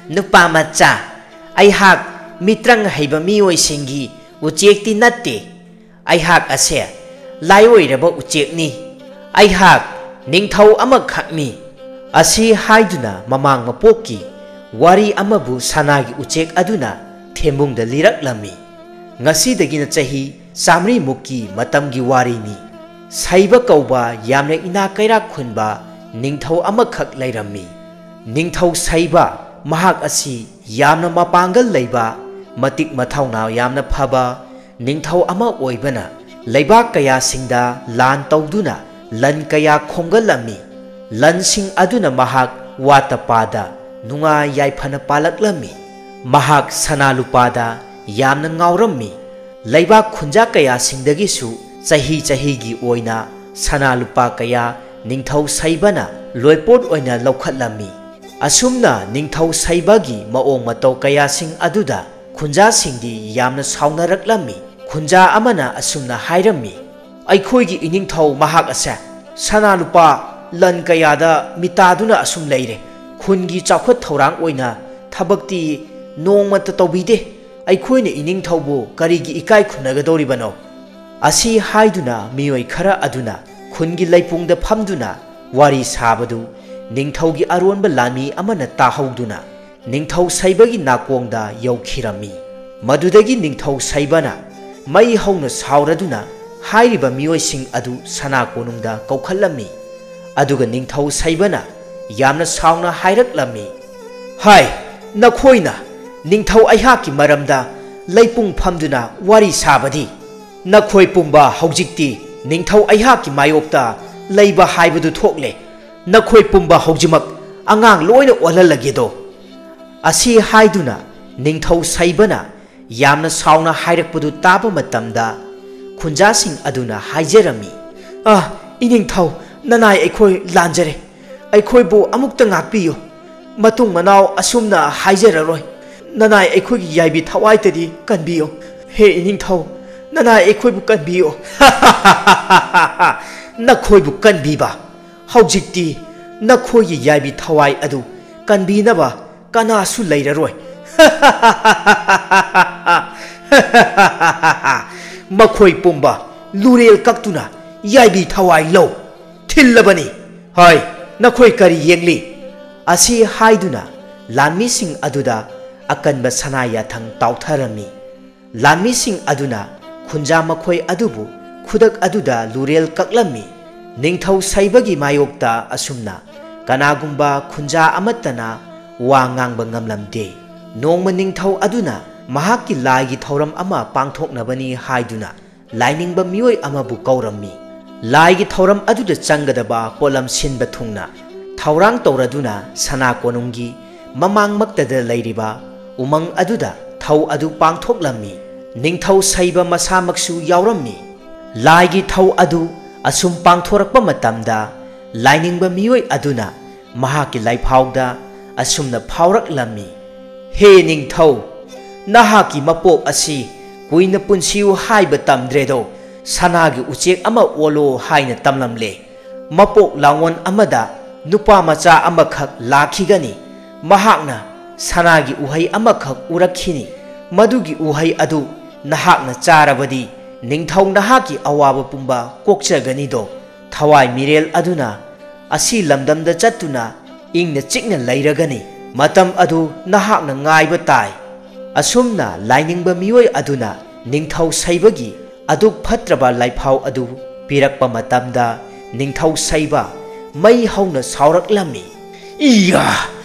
"ꯅꯨꯄꯥ ꯃꯆꯥ, ꯑꯩꯍꯥꯛ ꯃꯤꯇ꯭ꯔꯪ ꯍꯩꯕ ꯃꯤꯑꯣꯏꯁꯤꯡꯒꯤ ꯎꯆꯦꯛꯇꯤ ꯅꯠꯇꯦ꯫ ꯑꯩꯍꯥꯛ ꯑꯁꯦ ꯂꯥꯏꯑꯣꯏꯔꯕ ꯎꯆꯦꯛꯅꯤ꯫ ꯑꯩꯍꯥꯛ ꯅꯤꯡꯊꯧ ꯑꯃꯈꯛꯅꯤ꯫" ꯑꯁꯤ ꯍꯥꯏꯗꯨꯅ ꯃꯃꯥꯡ ꯃꯄꯣꯛꯀꯤ ꯋꯥꯔꯤ ꯑꯃꯕꯨ ꯁꯅꯥꯒꯤ ꯎꯆꯦꯛ ꯑꯗꯨꯅ ꯊꯦꯝꯕꯨꯡꯗ ꯂꯤꯔꯛꯂꯝꯃꯤ꯫ ꯉꯁꯤꯗꯒꯤꯅ ꯆꯍꯤ ꯆꯥꯃꯔꯤꯃꯨꯛꯀꯤ ꯃꯇꯝꯒꯤ ꯋꯥꯔꯤꯅꯤ꯫ ꯁꯩꯕ ꯀꯧꯕ ꯌꯥꯝꯅ ꯏꯅꯥꯛ ꯀꯩꯔꯥꯛ ꯈꯨꯟꯕ ꯅꯤꯡꯊꯧ ꯑꯃꯈꯛ ꯂꯩꯔꯝꯃꯤ꯫ ꯅꯤꯡꯊꯧ ꯁꯩꯕ ꯃꯍꯥꯛ ꯑꯁꯤ ꯌꯥꯝꯅ ꯃꯄꯥꯡꯒꯜ ꯂꯩꯕ, ꯃꯇꯤꯛ ꯃꯊꯧꯅꯥ ꯌꯥꯝꯅ ꯐꯕ ꯅꯤꯡꯊꯧ ꯑꯃ ꯑꯣꯏꯕꯅ, ꯂꯩꯕꯥꯛ ꯀꯌꯥꯁꯤꯡꯗ ꯂꯥꯟ ꯇꯧꯗꯨꯅ ꯂꯟ ꯀꯌꯥ ꯈꯣꯝꯒꯠꯂꯝꯃꯤ꯫ ꯂꯟꯁꯤꯡ ꯑꯗꯨꯅ ꯃꯍꯥꯛ ꯋꯥꯠꯇ ꯄꯥꯗ ꯅꯨꯡꯉꯥꯏ ꯌꯥꯏꯐꯅ ꯄꯥꯜꯂꯛꯂꯝꯃꯤ꯫ ꯃꯍꯥꯛ ꯁꯅꯥ ꯂꯨꯄꯥꯗ ꯌꯥꯝꯅ ꯉꯥꯎꯔꯝꯃꯤ꯫ ꯂꯩꯕꯥꯛ ꯈꯨꯟꯖꯥ ꯀꯌꯥꯁꯤꯡꯗꯒꯤꯁꯨ ꯆꯍꯤ ꯆꯍꯤꯒꯤ ꯑꯣꯏꯅ ꯁꯅꯥ ꯂꯨꯄꯥ ꯀꯌꯥ ꯅꯤꯡꯊꯧ ꯁꯩꯕꯅ ꯂꯣꯏꯄꯣꯠ ꯑꯣꯏꯅ ꯂꯧꯈꯠꯂꯝꯃꯤ꯫ ꯑꯁꯨꯝꯅ ꯅꯤꯡꯊꯧ ꯁꯩꯕꯒꯤ ꯃꯑꯣꯡ ꯃꯇꯧ ꯀꯌꯥꯁꯤꯡ ꯑꯗꯨꯗ ꯈꯨꯟꯖꯥꯁꯤꯡꯗꯤ ꯌꯥꯝꯅ ꯁꯥꯎꯅꯔꯛꯂꯝꯃꯤ꯫ ꯈꯨꯟꯖꯥ ꯑꯃꯅ ꯑꯁꯨꯝꯅ ꯍꯥꯏꯔꯝꯃꯤ, "ꯑꯩꯈꯣꯏꯒꯤ ꯏꯅꯤꯡꯊꯧ ꯃꯍꯥꯛ ꯑꯁꯦ ꯁꯅꯥ ꯂꯨꯄꯥ ꯂꯟ ꯀꯌꯥꯗ ꯃꯤꯇꯥꯗꯨꯅ ꯑꯁꯨꯝ ꯂꯩꯔꯦ꯫ ꯈꯨꯟꯒꯤ ꯆꯥꯎꯈꯠ ꯊꯧꯔꯥꯡ ꯑꯣꯏꯅ ꯊꯕꯛꯇꯤ ꯅꯣꯡꯃꯇ ꯇꯧꯕꯤꯗꯦ꯫ ꯑꯩꯈꯣꯏꯅ ꯏꯅꯤꯡꯊꯧꯕꯨ ꯀꯔꯤꯒꯤ ꯏꯀꯥꯏ ꯈꯨꯝꯅꯒꯗꯧꯔꯤꯕꯅꯣ?" ꯑꯁꯤ ꯍꯥꯏꯗꯨꯅ ꯃꯤꯑꯣꯏ ꯈꯔ ꯑꯗꯨꯅ ꯈꯨꯟꯒꯤ ꯂꯩꯄꯨꯡꯗ ꯐꯝꯗꯨꯅ ꯋꯥꯔꯤ ꯁꯥꯕꯗꯨ ꯅꯤꯡꯊꯧꯒꯤ ꯑꯔꯣꯟꯕ ꯂꯥꯟꯃꯤ ꯑꯃꯅ ꯇꯥꯍꯧꯗꯨꯅ ꯅꯤꯡꯊꯧ ꯁꯩꯕꯒꯤ ꯅꯥꯀꯣꯡꯗ ꯌꯧꯈꯤꯔꯝꯃꯤ꯫ ꯃꯗꯨꯗꯒꯤ ꯅꯤꯡꯊꯧ ꯁꯩꯕꯅ ꯃꯩ ꯍꯧꯅ ꯁꯥꯎꯔꯗꯨꯅ ꯍꯥꯏꯔꯤꯕ ꯃꯤꯑꯣꯏꯁꯤꯡ ꯑꯗꯨ ꯁꯅꯥ ꯀꯣꯅꯨꯡꯗ ꯀꯧꯈꯠꯂꯝꯃꯤ꯫ ꯑꯗꯨꯒ ꯅꯤꯡꯊꯧ ꯁꯩꯕꯅ ꯌꯥꯝꯅ ꯁꯥꯎꯅ ꯍꯥꯏꯔꯛꯂꯝꯃꯤ, "ꯍꯥꯏ, ꯅꯈꯣꯏꯅ ꯅꯤꯡꯊꯧ ꯑꯩꯍꯥꯛꯀꯤ ꯃꯔꯝꯗ ꯂꯩꯄꯨꯡ ꯐꯝꯗꯨꯅ ꯋꯥꯔꯤ ꯁꯥꯕꯗꯤ? ꯅꯈꯣꯏ ꯄꯨꯝꯕ ꯍꯧꯖꯤꯛꯇꯤ ꯅꯤꯡꯊꯧ ꯑꯩꯍꯥꯛꯀꯤ ꯃꯥꯌꯣꯛꯇ ꯂꯩꯕ ꯍꯥꯏꯕꯗꯨ ꯊꯣꯛꯂꯦ꯫ ꯅꯈꯣꯏ ꯄꯨꯝꯕ ꯍꯧꯖꯤꯛꯃꯛ ꯑꯉꯥꯡ ꯂꯣꯏꯅ ꯑꯣꯜꯍꯜꯂꯒꯦꯗꯣ?" ꯑꯁꯤ ꯍꯥꯏꯗꯨꯅ ꯅꯤꯡꯊꯧ ꯁꯩꯕꯅ ꯌꯥꯝꯅ ꯁꯥꯎꯅ ꯍꯥꯏꯔꯛꯄꯗꯨ ꯇꯥꯕ ꯃꯇꯝꯗ ꯈꯨꯟꯖꯥꯁꯤꯡ ꯑꯗꯨꯅ ꯍꯥꯏꯖꯔꯝꯃꯤ, "ꯑ, ꯏꯅꯤꯡꯊꯧ, ꯅꯅꯥꯏ ꯑꯩꯈꯣꯏ ꯂꯥꯟꯖꯔꯦ꯫ ꯑꯩꯈꯣꯏꯕꯨ ꯑꯃꯨꯛꯇ ꯉꯥꯛꯄꯤꯌꯨ꯫ ꯃꯇꯨꯡ ꯃꯅꯥꯎ ꯑꯁꯨꯝꯅ ꯍꯥꯏꯖꯔꯔꯣꯏ꯫ ꯅꯅꯥꯏ ꯑꯩꯈꯣꯏꯒꯤ ꯌꯥꯏꯕꯤ ꯊꯋꯥꯏꯇꯗꯤ ꯀꯟꯕꯤꯌꯨ꯫ ꯍꯦ ꯏꯅꯤꯡꯊꯧ, ꯅꯅꯥꯏ ꯑꯩꯈꯣꯏꯕꯨ ꯀꯟꯕꯤꯌꯨ꯫" "ꯅꯈꯣꯏꯕꯨ ꯀꯟꯕꯤꯕ? ꯍꯧꯖꯤꯛꯇꯤ ꯅꯈꯣꯏꯒꯤ ꯌꯥꯏꯕꯤ ꯊꯋꯥꯏ ꯑꯗꯨ ꯀꯟꯕꯤꯅꯕ ꯀꯅꯥꯁꯨ ꯂꯩꯔꯔꯣꯏ꯫ ꯃꯈꯣꯏ ꯄꯨꯝꯕ ꯂꯨꯔꯦꯜ ꯀꯛꯇꯨꯅ ꯌꯥꯏꯕꯤ ꯊꯋꯥꯏ ꯂꯧ ꯊꯤꯜꯂꯕꯅꯤ꯫ ꯍꯣꯏ, ꯅꯈꯣꯏ ꯀꯔꯤ ꯌꯦꯡꯂꯤ?" ꯑꯁꯤ ꯍꯥꯏꯗꯨꯅ ꯂꯥꯟꯃꯤꯁꯤꯡ ꯑꯗꯨꯗ ꯑꯀꯟꯕ ꯁꯅꯥ ꯌꯥꯊꯪ ꯇꯥꯎꯊꯔꯝꯃꯤ꯫ ꯂꯥꯟꯃꯤꯁꯤꯡ ꯑꯗꯨꯅ ꯈꯨꯟꯖꯥ ꯃꯈꯣꯏ ꯑꯗꯨꯕꯨ ꯈꯨꯗꯛ ꯑꯗꯨꯗ ꯂꯨꯔꯦꯜ ꯀꯛꯂꯝꯃꯤ꯫ ꯅꯤꯡꯊꯧ ꯁꯩꯕꯒꯤ ꯃꯥꯌꯣꯛꯇ ꯑꯁꯨꯝꯅ ꯀꯅꯥꯒꯨꯝꯕ ꯈꯨꯟꯖꯥ ꯑꯃꯠꯇꯅ ꯋꯥ ꯉꯥꯡꯕ ꯉꯝꯂꯝꯗꯦ꯫ ꯅꯣꯡꯃ ꯅꯤꯡꯊꯧ ꯑꯗꯨꯅ ꯃꯍꯥꯛꯀꯤ ꯂꯥꯏꯒꯤ ꯊꯧꯔꯝ ꯑꯃ ꯄꯥꯡꯊꯣꯛꯅꯕꯅꯤ ꯍꯥꯏꯗꯨꯅ ꯂꯥꯏꯅꯤꯡꯕ ꯃꯤꯑꯣꯏ ꯑꯃꯕꯨ ꯀꯧꯔꯝꯃꯤ꯫ ꯂꯥꯏꯒꯤ ꯊꯧꯔꯝ ꯑꯗꯨꯗ ꯆꯪꯒꯗꯕ ꯄꯣꯠꯂꯝ ꯁꯤꯟꯕ ꯊꯨꯡꯅ ꯊꯧꯔꯥꯡ ꯇꯧꯔꯗꯨꯅ ꯁꯅꯥ ꯀꯣꯅꯨꯡꯒꯤ ꯃꯃꯥꯡꯃꯛꯇꯗ ꯂꯩꯔꯤꯕ ꯎꯃꯪ ꯑꯗꯨꯗ ꯊꯧ ꯑꯗꯨ ꯄꯥꯡꯊꯣꯛꯂꯝꯃꯤ꯫ ꯅꯤꯡꯊꯧ ꯁꯩꯕ ꯃꯁꯥꯃꯛꯁꯨ ꯌꯥꯎꯔꯝꯃꯤ꯫ ꯂꯥꯏꯒꯤ ꯊꯧ ꯑꯗꯨ ꯑꯁꯨꯝ ꯄꯥꯡꯊꯣꯔꯛꯄ ꯃꯇꯝꯗ, ꯂꯥꯏꯅꯤꯡꯕ ꯃꯤꯑꯣꯏ ꯑꯗꯨꯅ ꯃꯍꯥꯛꯀꯤ ꯂꯥꯏꯐꯥꯎꯗ ꯑꯁꯨꯝꯅ ꯐꯥꯎꯔꯛꯂꯝꯃꯤ, "ꯍꯦ ꯅꯤꯡꯊꯧ, ꯅꯍꯥꯛꯀꯤ ꯃꯄꯣꯛ ꯑꯁꯤ ꯀꯨꯏꯅ ꯄꯨꯟꯁꯤꯌꯨ ꯍꯥꯏꯕ ꯇꯝꯗ꯭ꯔꯦꯗꯣ, ꯁꯅꯥꯒꯤ ꯎꯆꯦꯛ ꯑꯃ ꯑꯣꯜꯂꯣ ꯍꯥꯏꯅ ꯇꯝꯂꯝꯂꯦ꯫ ꯃꯄꯣꯛ ꯂꯥꯡꯑꯣꯟ ꯑꯃꯗ ꯅꯨꯄꯥ ꯃꯆꯥ ꯑꯃꯈꯛ ꯂꯥꯛꯈꯤꯒꯅꯤ꯫ ꯃꯍꯥꯛꯅ ꯁꯅꯥꯒꯤ ꯎꯍꯩ ꯑꯃꯈꯛ ꯎꯔꯛꯈꯤꯅꯤ꯫ ꯃꯗꯨꯒꯤ ꯎꯍꯩ ꯑꯗꯨ ꯅꯍꯥꯛꯅ ꯆꯥꯔꯕꯗꯤ ꯅꯤꯡꯊꯧ ꯅꯍꯥꯛꯀꯤ ꯑꯋꯥꯕ ꯄꯨꯝꯕ ꯀꯣꯛꯆꯒꯅꯤꯗꯣ꯫ ꯊꯋꯥꯏ ꯃꯤꯔꯦꯜ ꯑꯗꯨꯅ ꯑꯁꯤ ꯂꯝꯗꯝꯗ ꯆꯠꯇꯨꯅ ꯏꯪꯅ ꯆꯤꯛꯅ ꯂꯩꯔꯒꯅꯤ꯫ ꯃꯇꯝ ꯑꯗꯨ ꯅꯍꯥꯛꯅ ꯉꯥꯏꯕ ꯇꯥꯏ꯫" ꯑꯁꯨꯝꯅ ꯂꯥꯏꯅꯤꯡꯕ ꯃꯤꯑꯣꯏ ꯑꯗꯨꯅ ꯅꯤꯡꯊꯧ ꯁꯩꯕꯒꯤ ꯑꯗꯨꯛ ꯐꯠꯇ꯭ꯔꯕ ꯂꯥꯏꯐꯥꯎ ꯑꯗꯨ ꯄꯤꯔꯛꯄ ꯃꯇꯝꯗ, ꯅꯤꯡꯊꯧ ꯁꯩꯕ ꯃꯩ ꯍꯧꯅ ꯁꯥꯎꯔꯛꯂꯝꯃꯤ꯫ "ꯏꯌꯥ!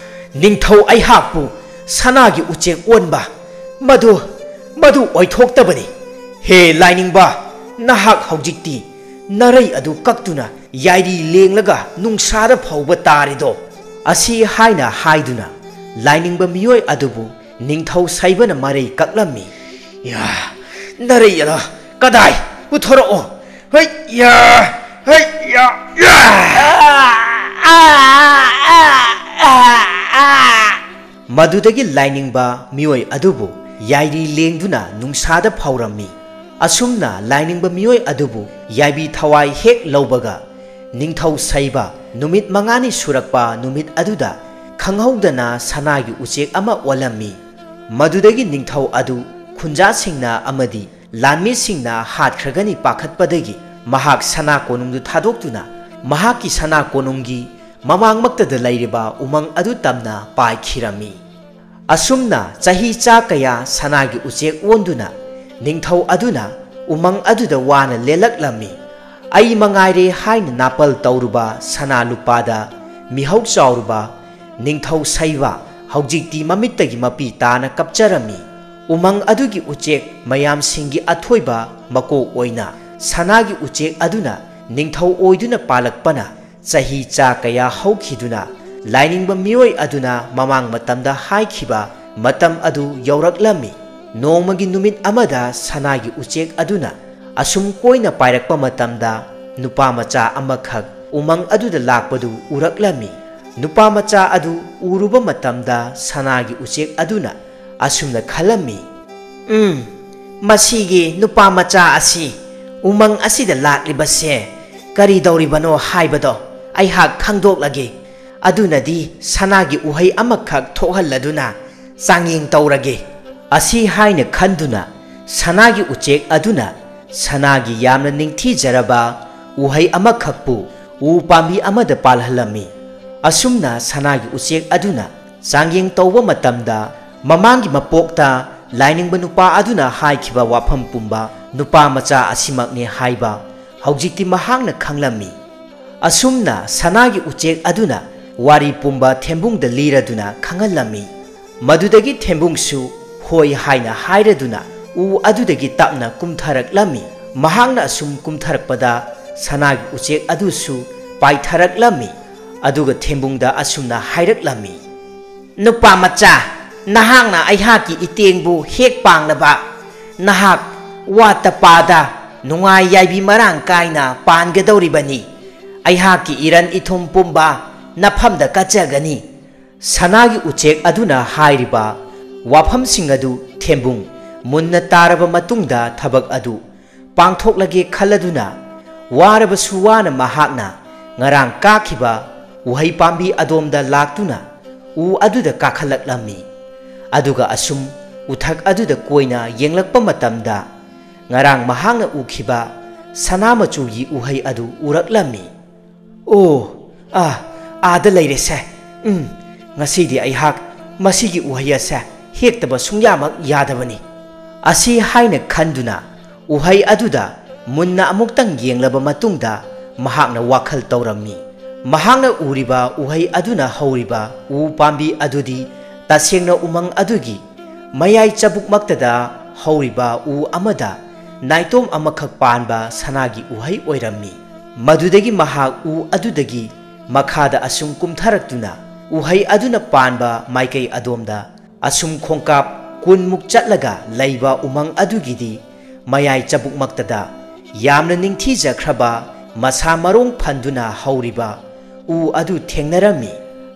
ꯅꯤꯡꯊꯧ ꯑꯩꯍꯥꯛꯄꯨ ꯁꯅꯥꯒꯤ ꯎꯆꯦꯛ ꯑꯣꯟꯕ, ꯃꯗꯨ, ꯃꯗꯨ ꯑꯣꯏꯊꯣꯛꯇꯕꯅꯤ꯫ ꯍꯦ ꯂꯥꯏꯅꯤꯡꯕ, ꯅꯍꯥꯛ ꯍꯧꯖꯤꯛꯇꯤ ꯅꯔꯩ ꯑꯗꯨ ꯀꯛꯇꯨꯅ ꯌꯥꯏꯔꯤ ꯂꯦꯡꯂꯒ ꯅꯨꯡꯁꯥꯗ ꯐꯧꯕ ꯇꯥꯔꯦꯗꯣ꯫" ꯑꯁꯤ ꯍꯥꯏꯅ ꯍꯥꯏꯗꯨꯅ ꯂꯥꯏꯅꯤꯡꯕ ꯃꯤꯑꯣꯏ ꯑꯗꯨꯕꯨ ꯅꯤꯡꯊꯧ ꯁꯩꯕꯅ ꯃꯔꯩ ꯀꯛꯂꯝꯃꯤ꯫ "ꯌꯥ, ꯅꯔꯩ ꯑꯗꯣ ꯀꯗꯥꯏ? ꯄꯨꯊꯣꯔꯛꯑꯣ꯫ ꯍꯩ ꯌꯥ, ꯍꯩ ꯌꯥ, ꯌꯥ!" ꯃꯗꯨꯗꯒꯤ ꯂꯥꯏꯅꯤꯡꯕ ꯃꯤꯑꯣꯏ ꯑꯗꯨꯕꯨ ꯌꯥꯏꯔꯤ ꯂꯦꯡꯗꯨꯅ ꯅꯨꯡꯁꯥꯗ ꯐꯧꯔꯝꯃꯤ꯫ ꯑꯁꯨꯝꯅ ꯂꯥꯏꯅꯤꯡꯕ ꯃꯤꯑꯣꯏ ꯑꯗꯨꯕꯨ ꯌꯥꯏꯕꯤ ꯊꯋꯥꯏ ꯍꯦꯛ ꯂꯧꯕꯒ, ꯅꯤꯡꯊꯧ ꯁꯩꯕ ꯅꯨꯃꯤꯠ ꯃꯉꯥꯅꯤ ꯁꯨꯔꯛꯄ ꯅꯨꯃꯤꯠ ꯑꯗꯨꯗ ꯈꯪꯍꯧꯗꯅ ꯁꯅꯥꯒꯤ ꯎꯆꯦꯛ ꯑꯃ ꯑꯣꯜꯂꯝꯃꯤ꯫ ꯃꯗꯨꯗꯒꯤ ꯅꯤꯡꯊꯧ ꯑꯗꯨ ꯈꯨꯟꯖꯥꯁꯤꯡꯅ ꯑꯃꯗꯤ ꯂꯥꯟꯃꯤꯁꯤꯡꯅ ꯍꯥꯠꯈ꯭ꯔꯒꯅꯤ ꯄꯥꯈꯠꯄꯗꯒꯤ, ꯃꯍꯥꯛ ꯁꯅꯥ ꯀꯣꯅꯨꯡꯗꯨ ꯊꯥꯗꯣꯛꯇꯨꯅ ꯃꯍꯥꯛꯀꯤ ꯁꯅꯥ ꯀꯣꯅꯨꯡꯒꯤ ꯃꯃꯥꯡꯃꯛꯇꯗ ꯂꯩꯔꯤꯕ ꯎꯃꯪ ꯑꯗꯨ ꯇꯝꯅ ꯄꯥꯏꯈꯤꯔꯝꯃꯤ꯫ ꯑꯁꯨꯝꯅ ꯆꯍꯤ ꯆꯥ ꯀꯌꯥ ꯁꯅꯥꯒꯤ ꯎꯆꯦꯛ ꯑꯣꯟꯗꯨꯅ ꯅꯤꯡꯊꯧ ꯑꯗꯨꯅ ꯎꯃꯪ ꯑꯗꯨꯗ ꯋꯥꯅ ꯂꯦꯜꯂꯛꯂꯝꯃꯤ꯫ ꯑꯩ ꯃꯉꯥꯏꯔꯦ ꯍꯥꯏꯅ ꯅꯥꯄꯜ ꯇꯧꯔꯨꯕ ꯁꯅꯥ ꯂꯨꯄꯥꯗ ꯃꯤꯍꯧ ꯆꯥꯎꯔꯨꯕ ꯅꯤꯡꯊꯧ ꯁꯩꯕ ꯍꯧꯖꯤꯛꯇꯤ ꯃꯃꯤꯠꯇꯒꯤ ꯃꯄꯤ ꯇꯥꯅ ꯀꯞꯆꯔꯝꯃꯤ꯫ ꯎꯃꯪ ꯑꯗꯨꯒꯤ ꯎꯆꯦꯛ ꯃꯌꯥꯝꯁꯤꯡꯒꯤ ꯑꯊꯣꯏꯕ ꯃꯀꯣꯛ ꯑꯣꯏꯅ ꯁꯅꯥꯒꯤ ꯎꯆꯦꯛ ꯑꯗꯨꯅ ꯅꯤꯡꯊꯧ ꯑꯣꯏꯗꯨꯅ ꯄꯥꯜꯂꯛꯄꯅ, ꯆꯍꯤ ꯆꯥ ꯀꯌꯥ ꯍꯧꯈꯤꯗꯨꯅ ꯂꯥꯏꯅꯤꯡꯕ ꯃꯤꯑꯣꯏ ꯑꯗꯨꯅ ꯃꯃꯥꯡ ꯃꯇꯝꯗ ꯍꯥꯏꯈꯤꯕ ꯃꯇꯝ ꯑꯗꯨ ꯌꯧꯔꯛꯂꯝꯃꯤ꯫ ꯅꯣꯡꯃꯒꯤ ꯅꯨꯃꯤꯠ ꯑꯃꯗ ꯁꯅꯥꯒꯤ ꯎꯆꯦꯛ ꯑꯗꯨꯅ ꯑꯁꯨꯝ ꯀꯣꯏꯅ ꯄꯥꯏꯔꯛꯄ ꯃꯇꯝꯗ, ꯅꯨꯄꯥ ꯃꯆꯥ ꯑꯃꯈꯛ ꯎꯃꯪ ꯑꯗꯨꯗ ꯂꯥꯛꯄꯗꯨ ꯎꯔꯛꯂꯝꯃꯤ꯫ ꯅꯨꯄꯥ ꯃꯆꯥ ꯑꯗꯨ ꯎꯔꯨꯕ ꯃꯇꯝꯗ, ꯁꯅꯥꯒꯤ ꯎꯆꯦꯛ ꯑꯗꯨꯅ ꯑꯁꯨꯝꯅ ꯈꯜꯂꯝꯃꯤ, "ꯎꯝ, ꯃꯁꯤꯒꯤ ꯅꯨꯄꯥ ꯃꯆꯥ ꯑꯁꯤ ꯎꯃꯪ ꯑꯁꯤꯗ ꯂꯥꯛꯂꯤꯕꯁꯦ ꯀꯔꯤ ꯇꯧꯔꯤꯕꯅꯣ ꯍꯥꯏꯕꯗꯣ ꯑꯩꯍꯥꯛ ꯈꯪꯗꯣꯛꯂꯒꯦ꯫ ꯑꯗꯨꯅꯗꯤ ꯁꯅꯥꯒꯤ ꯎꯍꯩ ꯑꯃꯈꯛ ꯊꯣꯛꯍꯜꯂꯗꯨꯅ ꯆꯥꯡꯌꯦꯡ ꯇꯧꯔꯒꯦ"꯫ ꯑꯁꯤ ꯍꯥꯏꯅ ꯈꯟꯗꯨꯅ, ꯁꯅꯥꯒꯤ ꯎꯆꯦꯛ ꯑꯗꯨꯅ ꯁꯅꯥꯒꯤ ꯌꯥꯝꯅ ꯅꯤꯡꯊꯤꯖꯔꯕ ꯎꯍꯩ ꯑꯃꯈꯛꯄꯨ ꯎ ꯄꯥꯝꯕꯤ ꯑꯃꯗ ꯄꯥꯜꯍꯜꯂꯝꯃꯤ꯫ ꯑꯁꯨꯝꯅ ꯁꯅꯥꯒꯤ ꯎꯆꯦꯛ ꯑꯗꯨꯅ ꯆꯥꯡꯌꯦꯡ ꯇꯧꯕ ꯃꯇꯝꯗ, ꯃꯃꯥꯡꯒꯤ ꯃꯄꯣꯛꯇ ꯂꯥꯏꯅꯤꯡꯕ ꯅꯨꯄꯥ ꯑꯗꯨꯅ ꯍꯥꯏꯈꯤꯕ ꯋꯥꯐꯝ ꯄꯨꯝꯕ ꯅꯨꯄꯥ ꯃꯆꯥ ꯑꯁꯤꯃꯛꯅꯤ ꯍꯥꯏꯕ ꯍꯧꯖꯤꯛꯇꯤ ꯃꯍꯥꯛꯅ ꯈꯪꯂꯝꯃꯤ꯫ ꯑꯁꯨꯝꯅ ꯁꯅꯥꯒꯤ ꯎꯆꯦꯛ ꯑꯗꯨꯅ ꯋꯥꯔꯤ ꯄꯨꯝꯕ ꯊꯦꯝꯕꯨꯡꯗ ꯂꯤꯔꯗꯨꯅ ꯈꯪꯍꯜꯂꯝꯃꯤ꯫ ꯃꯗꯨꯗꯒꯤ ꯊꯦꯝꯕꯨꯡꯁꯨ ꯍꯣꯏ ꯍꯥꯏꯅ ꯍꯥꯏꯔꯗꯨꯅ ꯎ ꯑꯗꯨꯗꯒꯤ ꯇꯞꯅ ꯀꯨꯝꯊꯔꯛꯂꯝꯃꯤ꯫ ꯃꯍꯥꯛꯅ ꯑꯁꯨꯝ ꯀꯨꯝꯊꯔꯛꯄꯗ, ꯁꯅꯥꯒꯤ ꯎꯆꯦꯛ ꯑꯗꯨꯁꯨ ꯄꯥꯏꯊꯔꯛꯂꯝꯃꯤ꯫ ꯑꯗꯨꯒ ꯊꯦꯝꯕꯨꯡꯗ ꯑꯁꯨꯝꯅ ꯍꯥꯏꯔꯛꯂꯝꯃꯤ, "ꯅꯨꯄꯥ ꯃꯆꯥ, ꯅꯍꯥꯛꯅ ꯑꯩꯍꯥꯛꯀꯤ ꯏꯇꯦꯡꯕꯨ ꯍꯦꯛ ꯄꯥꯡꯂꯕ, ꯅꯍꯥꯛ ꯋꯥꯠꯇ ꯄꯥꯗ ꯅꯨꯡꯉꯥꯏ ꯌꯥꯏꯕꯤ ꯃꯔꯥꯡ ꯀꯥꯏꯅ ꯄꯥꯟꯒꯗꯧꯔꯤꯕꯅꯤ꯫ ꯑꯩꯍꯥꯛꯀꯤ ꯏꯔꯟ ꯏꯊꯨꯝ ꯄꯨꯝꯕ ꯅꯐꯝꯗ ꯀꯠꯆꯒꯅꯤ"꯫ ꯁꯅꯥꯒꯤ ꯎꯆꯦꯛ ꯑꯗꯨꯅ ꯍꯥꯏꯔꯤꯕ ꯋꯥꯐꯝꯁꯤꯡ ꯑꯗꯨ ꯊꯦꯝꯕꯨꯡ ꯃꯨꯟꯅ ꯇꯥꯔꯕ ꯃꯇꯨꯡꯗ, ꯊꯕꯛ ꯑꯗꯨ ꯄꯥꯡꯊꯣꯛꯂꯒꯦ ꯈꯜꯂꯗꯨꯅ, ꯋꯥꯔꯕꯁꯨ ꯋꯥꯅ ꯃꯍꯥꯛꯅ ꯉꯔꯥꯡ ꯀꯥꯈꯤꯕ ꯎꯍꯩ ꯄꯥꯝꯕꯤ ꯑꯗꯣꯝꯗ ꯂꯥꯛꯇꯨꯅ ꯎ ꯑꯗꯨꯗ ꯀꯥꯈꯠꯂꯛꯂꯝꯃꯤ꯫ ꯑꯗꯨꯒ ꯑꯁꯨꯝ ꯎꯊꯛ ꯑꯗꯨꯗ ꯀꯣꯏꯅ ꯌꯦꯡꯂꯛꯄ ꯃꯇꯝꯗ, ꯉꯔꯥꯡ ꯃꯍꯥꯛꯅ ꯎꯈꯤꯕ ꯁꯅꯥ ꯃꯆꯨꯒꯤ ꯎꯍꯩ ꯑꯗꯨ ꯎꯔꯛꯂꯝꯃꯤ꯫ "ꯑꯣ, ꯑꯥ, ꯑꯥꯗ ꯂꯩꯔꯦꯁꯦ꯫ ꯎꯝ, ꯉꯁꯤꯗꯤ ꯑꯩꯍꯥꯛ ꯃꯁꯤꯒꯤ ꯎꯍꯩ ꯑꯁꯦ ꯍꯦꯛꯇꯕ ꯁꯨꯡꯌꯥꯃꯛ ꯌꯥꯗꯕꯅꯤ"꯫ ꯑꯁꯤ ꯍꯥꯏꯅ ꯈꯟꯗꯨꯅ ꯎꯍꯩ ꯑꯗꯨꯗ ꯃꯨꯟꯅ ꯑꯃꯨꯛꯇꯪ ꯌꯦꯡꯂꯕ ꯃꯇꯨꯡꯗ, ꯃꯍꯥꯛꯅ ꯋꯥꯈꯜ ꯇꯧꯔꯝꯃꯤ꯫ ꯃꯍꯥꯛꯅ ꯎꯔꯤꯕ ꯎꯍꯩ ꯑꯗꯨꯅ ꯍꯧꯔꯤꯕ ꯎ ꯄꯥꯝꯕꯤ ꯑꯗꯨꯗꯤ ꯇꯁꯦꯡꯅ ꯎꯃꯪ ꯑꯗꯨꯒꯤ ꯃꯌꯥꯏ ꯆꯕꯨꯛꯃꯛꯇꯗ ꯍꯧꯔꯤꯕ ꯎ ꯑꯃꯗ ꯅꯥꯏꯇꯣꯝ ꯑꯃꯈꯛ ꯄꯥꯟꯕ ꯁꯅꯥꯒꯤ ꯎꯍꯩ ꯑꯣꯏꯔꯝꯃꯤ꯫ ꯃꯗꯨꯗꯒꯤ ꯃꯍꯥꯛ ꯎ ꯑꯗꯨꯗꯒꯤ ꯃꯈꯥꯗ ꯑꯁꯨꯝ ꯀꯨꯝꯊꯔꯛꯇꯨꯅ ꯎꯍꯩ ꯑꯗꯨꯅ ꯄꯥꯟꯕ ꯃꯥꯏꯀꯩ ꯑꯗꯣꯝꯗ ꯑꯁꯨꯝ ꯈꯣꯡꯀꯥꯞ ꯀꯨꯟꯃꯨꯛ ꯆꯠꯂꯒ ꯂꯩꯕ ꯎꯃꯪ ꯑꯗꯨꯒꯤꯗꯤ ꯃꯌꯥꯏ ꯆꯕꯨꯛꯃꯛꯇꯗ ꯌꯥꯝꯅ ꯅꯤꯡꯊꯤꯖꯈ꯭ꯔꯕ, ꯃꯁꯥ ꯃꯔꯣꯡ ꯐꯟꯗꯨꯅ ꯍꯧꯔꯤꯕ ꯎ ꯑꯗꯨ ꯊꯦꯡꯅꯔꯝꯃꯤ꯫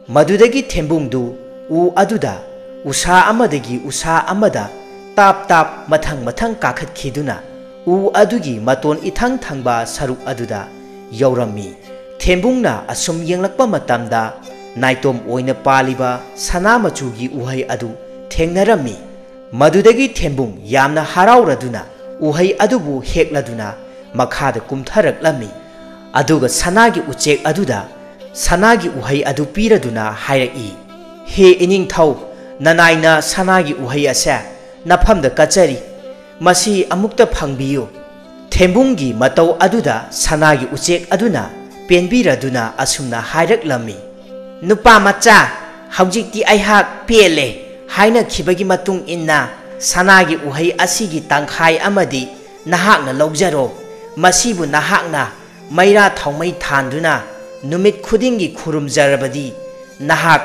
ꯃꯗꯨꯗꯒꯤ ꯊꯦꯝꯕꯨꯡꯗꯨ ꯎ ꯑꯗꯨꯗ ꯎꯁꯥ ꯑꯃꯗꯒꯤ ꯎꯁꯥ ꯑꯃꯗ ꯇꯥꯞ ꯇꯥꯞ ꯃꯊꯪ ꯃꯊꯪ ꯀꯥꯈꯠꯈꯤꯗꯨꯅ ꯎ ꯑꯗꯨꯒꯤ ꯃꯇꯣꯟ ꯏꯊꯪ ꯊꯪꯕ ꯁꯔꯨꯛ ꯑꯗꯨꯗ ꯌꯧꯔꯝꯃꯤ꯫ ꯊꯦꯝꯕꯨꯡꯅ ꯑꯁꯨꯝ ꯌꯦꯡꯂꯛꯄ ꯃꯇꯝꯗ ꯅꯥꯏꯇꯣꯝ ꯑꯣꯏꯅ ꯄꯥꯜꯂꯤꯕ ꯁꯅꯥ ꯃꯆꯨꯒꯤ ꯎꯍꯩ ꯑꯗꯨ ꯊꯦꯡꯅꯔꯝꯃꯤ꯫ ꯃꯗꯨꯗꯒꯤ ꯊꯦꯝꯕꯨꯡ ꯌꯥꯝꯅ ꯍꯔꯥꯎꯔꯗꯨꯅ ꯎꯍꯩ ꯑꯗꯨꯕꯨ ꯍꯦꯛꯂꯗꯨꯅ ꯃꯈꯥꯗ ꯀꯨꯝꯊꯔꯛꯂꯝꯃꯤ꯫ ꯑꯗꯨꯒ ꯁꯅꯥꯒꯤ ꯎꯆꯦꯛ ꯑꯗꯨꯗ ꯁꯅꯥꯒꯤ ꯎꯍꯩ ꯑꯗꯨ ꯄꯤꯔꯗꯨꯅ ꯍꯥꯏꯔꯛꯏ, "ꯍꯦ ꯏꯅꯤꯡꯊꯧ, ꯅꯅꯥꯏꯅ ꯁꯅꯥꯒꯤ ꯎꯍꯩ ꯑꯁꯦ ꯅꯐꯝꯗ ꯀꯠꯆꯔꯤ꯫ ꯃꯁꯤ ꯑꯃꯨꯛꯇ ꯐꯪꯕꯤꯌꯨ"꯫ ꯊꯦꯝꯕꯨꯡꯒꯤ ꯃꯇꯧ ꯑꯗꯨꯗ ꯁꯅꯥꯒꯤ ꯎꯆꯦꯛ ꯑꯗꯨꯅ ꯄꯦꯟꯕꯤꯔꯗꯨꯅ ꯑꯁꯨꯝꯅ ꯍꯥꯏꯔꯛꯂꯝꯃꯤ, "ꯅꯨꯄꯥ ꯃꯆꯥ, ꯍꯧꯖꯤꯛꯇꯤ ꯑꯩꯍꯥꯛ ꯄꯦꯜꯂꯦ" ꯍꯥꯏꯅꯈꯤꯕꯒꯤ ꯃꯇꯨꯡ ꯏꯟꯅ, "ꯁꯅꯥꯒꯤ ꯎꯍꯩ ꯑꯁꯤꯒꯤ ꯇꯪꯈꯥꯏ ꯑꯃꯗꯤ ꯅꯍꯥꯛꯅ ꯂꯧꯖꯔꯣ꯫ ꯃꯁꯤꯕꯨ ꯅꯍꯥꯛꯅ ꯃꯩꯔꯥ ꯊꯥꯎꯃꯩ ꯊꯥꯟꯗꯨꯅ ꯅꯨꯃꯤꯠ ꯈꯨꯗꯤꯡꯒꯤ ꯈꯨꯔꯨꯝꯖꯔꯕꯗꯤ, ꯅꯍꯥꯛ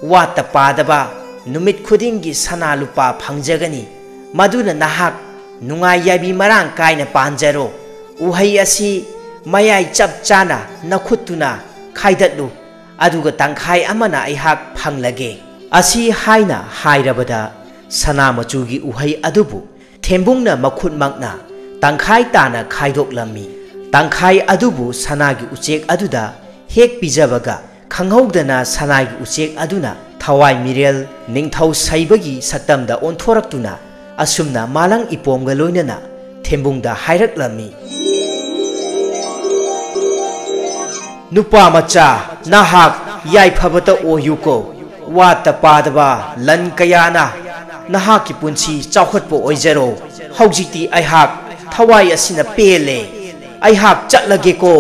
ꯋꯥꯠꯇ ꯄꯥꯗꯕ ꯅꯨꯃꯤꯠ ꯈꯨꯗꯤꯡꯒꯤ ꯁꯅꯥ ꯂꯨꯄꯥ ꯐꯪꯖꯒꯅꯤ꯫ ꯃꯗꯨꯅ ꯅꯍꯥꯛ ꯅꯨꯡꯉꯥꯏ ꯌꯥꯏꯕꯤ ꯃꯔꯥꯡ ꯀꯥꯏꯅ ꯄꯥꯟꯖꯔꯣ꯫ ꯎꯍꯩ ꯑꯁꯤ ꯃꯌꯥꯏ ꯆꯞ ꯆꯥꯅ ꯅꯈꯨꯠꯇꯨꯅ ꯈꯥꯏꯗꯠꯂꯨ, ꯑꯗꯨꯒ ꯇꯪꯈꯥꯏ ꯑꯃꯅ ꯑꯩꯍꯥꯛ ꯐꯪꯂꯒꯦ"꯫ ꯑꯁꯤ ꯍꯥꯏꯅ ꯍꯥꯏꯔꯕꯗ ꯁꯅꯥ ꯃꯆꯨꯒꯤ ꯎꯍꯩ ꯑꯗꯨꯕꯨ ꯊꯦꯝꯕꯨꯡꯅ ꯃꯈꯨꯠꯃꯛꯅ ꯇꯪꯈꯥꯏ ꯇꯥꯅ ꯈꯥꯏꯗꯣꯛꯂꯝꯃꯤ꯫ ꯇꯪꯈꯥꯏ ꯑꯗꯨꯕꯨ ꯁꯅꯥꯒꯤ ꯎꯆꯦꯛ ꯑꯗꯨꯗ ꯍꯦꯛ ꯄꯤꯖꯕꯒ, ꯈꯪꯍꯧꯗꯅ ꯁꯅꯥꯒꯤ ꯎꯆꯦꯛ ꯑꯗꯨꯅ ꯊꯋꯥꯏ ꯃꯤꯔꯦꯜ ꯅꯤꯡꯊꯧ ꯁꯩꯕꯒꯤ ꯁꯛꯇꯝꯗ ꯑꯣꯟꯊꯣꯔꯛꯇꯨꯅ ꯑꯁꯨꯝꯅ ꯃꯥꯂꯪ ꯏꯄꯣꯝꯒ ꯂꯣꯏꯅꯅ ꯊꯦꯝꯕꯨꯡꯗ ꯍꯥꯏꯔꯛꯂꯝꯃꯤ, "ꯅꯨꯄꯥ ꯃꯆꯥ, ꯅꯍꯥꯛ ꯌꯥꯏꯐꯕꯇ ꯑꯣꯏꯌꯨꯀꯣ꯫ ꯋꯥꯠꯇ ꯄꯥꯗꯕ ꯂꯟ ꯀꯌꯥꯅ ꯅꯍꯥꯛꯀꯤ ꯄꯨꯟꯁꯤ ꯆꯥꯎꯈꯠꯄ ꯑꯣꯏꯖꯔꯣ꯫ ꯍꯧꯖꯤꯛꯇꯤ ꯑꯩꯍꯥꯛ ꯊꯋꯥꯏ ꯑꯁꯤꯅ ꯄꯦꯜꯂꯦ꯫ ꯑꯩꯍꯥꯛ ꯆꯠꯂꯒꯦꯀꯣ"꯫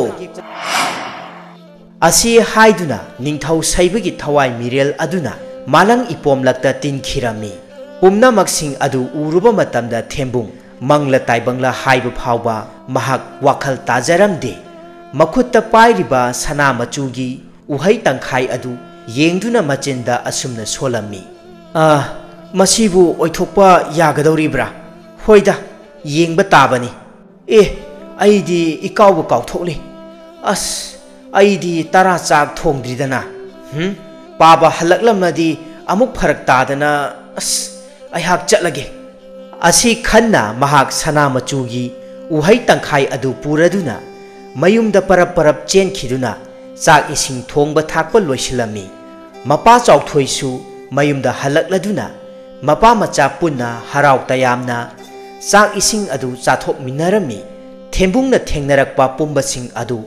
ꯑꯁꯤ ꯍꯥꯏꯗꯨꯅ ꯅꯤꯡꯊꯧ ꯁꯩꯕꯒꯤ ꯊꯋꯥꯏ ꯃꯤꯔꯦꯜ ꯑꯗꯨꯅ ꯃꯥꯂꯪ ꯏꯄꯣꯝꯂꯛꯇ ꯇꯤꯟꯈꯤꯔꯝꯃꯤ꯫ ꯄꯨꯝꯅꯃꯛꯁꯤꯡ ꯑꯗꯨ ꯎꯔꯨꯕ ꯃꯇꯝꯗ ꯊꯦꯝꯕꯨꯡ ꯃꯪꯂ ꯇꯥꯏꯕꯪꯂ ꯍꯥꯏꯕ ꯐꯥꯎꯕ ꯃꯍꯥꯛ ꯋꯥꯈꯜ ꯇꯥꯖꯔꯝꯗꯦ꯫ ꯃꯈꯨꯠꯇ ꯄꯥꯏꯔꯤꯕ ꯁꯅꯥ ꯃꯆꯨꯒꯤ ꯎꯍꯩ ꯇꯪꯈꯥꯏ ꯑꯗꯨ ꯌꯦꯡꯗꯨꯅ ꯃꯆꯤꯟꯗ ꯑꯁꯨꯝꯅ ꯁꯣꯜꯂꯝꯃꯤ, ꯑ, ꯃꯁꯤꯕꯨ ꯑꯣꯏꯊꯣꯛꯄ ꯌꯥꯒꯗꯧꯔꯤꯕ꯭ꯔꯥ? ꯍꯣꯏꯗ, ꯌꯦꯡꯕ ꯇꯥꯕꯅꯤ꯫ ꯑꯦ, ꯑꯩꯗꯤ ꯏꯀꯥꯎꯕ ꯀꯥꯎꯊꯣꯛꯂꯤ꯫ ꯑꯁ, ꯑꯩꯗꯤ ꯇꯔꯥ ꯆꯥꯛ ꯊꯣꯡꯗ꯭ꯔꯤꯗꯅ꯫ ꯍꯨꯝ? ꯄꯥꯕ ꯍꯜꯂꯛꯂꯝꯃꯗꯤ ꯑꯃꯨꯛ ꯐꯔꯛ ꯇꯥꯗꯅ, ꯑꯁ, ꯑꯩꯍꯥꯛ ꯆꯠꯂꯒꯦ꯫ ꯑꯁꯤ ꯈꯟꯅ ꯃꯍꯥꯛ ꯁꯅꯥ ꯃꯆꯨꯒꯤ ꯎꯍꯩ ꯇꯪꯈꯥꯏ ꯑꯗꯨ ꯄꯨꯔꯗꯨꯅ ꯃꯌꯨꯝꯗ ꯄꯔꯞ ꯄꯔꯞ ꯆꯦꯟꯈꯤꯗꯨꯅ ꯆꯥꯛ ꯏꯁꯤꯡ ꯊꯣꯡꯕ ꯊꯥꯛꯄ ꯂꯣꯏꯁꯤꯜꯂꯝꯃꯤ꯫ ꯃꯄꯥ ꯆꯥꯎꯊꯣꯏꯁꯨ ꯃꯌꯨꯝꯗ ꯍꯜꯂꯛꯂꯗꯨꯅ ꯃꯄꯥ ꯃꯆꯥ ꯄꯨꯟꯅ ꯍꯔꯥꯎ ꯇꯌꯥꯝꯅ ꯆꯥꯛ ꯏꯁꯤꯡ ꯑꯗꯨ ꯆꯥꯊꯣꯛꯃꯤꯟꯅꯔꯝꯃꯤ꯫ ꯊꯦꯝꯕꯨꯡꯅ ꯊꯦꯡꯅꯔꯛꯄ ꯄꯨꯝꯕꯁꯤꯡ ꯑꯗꯨ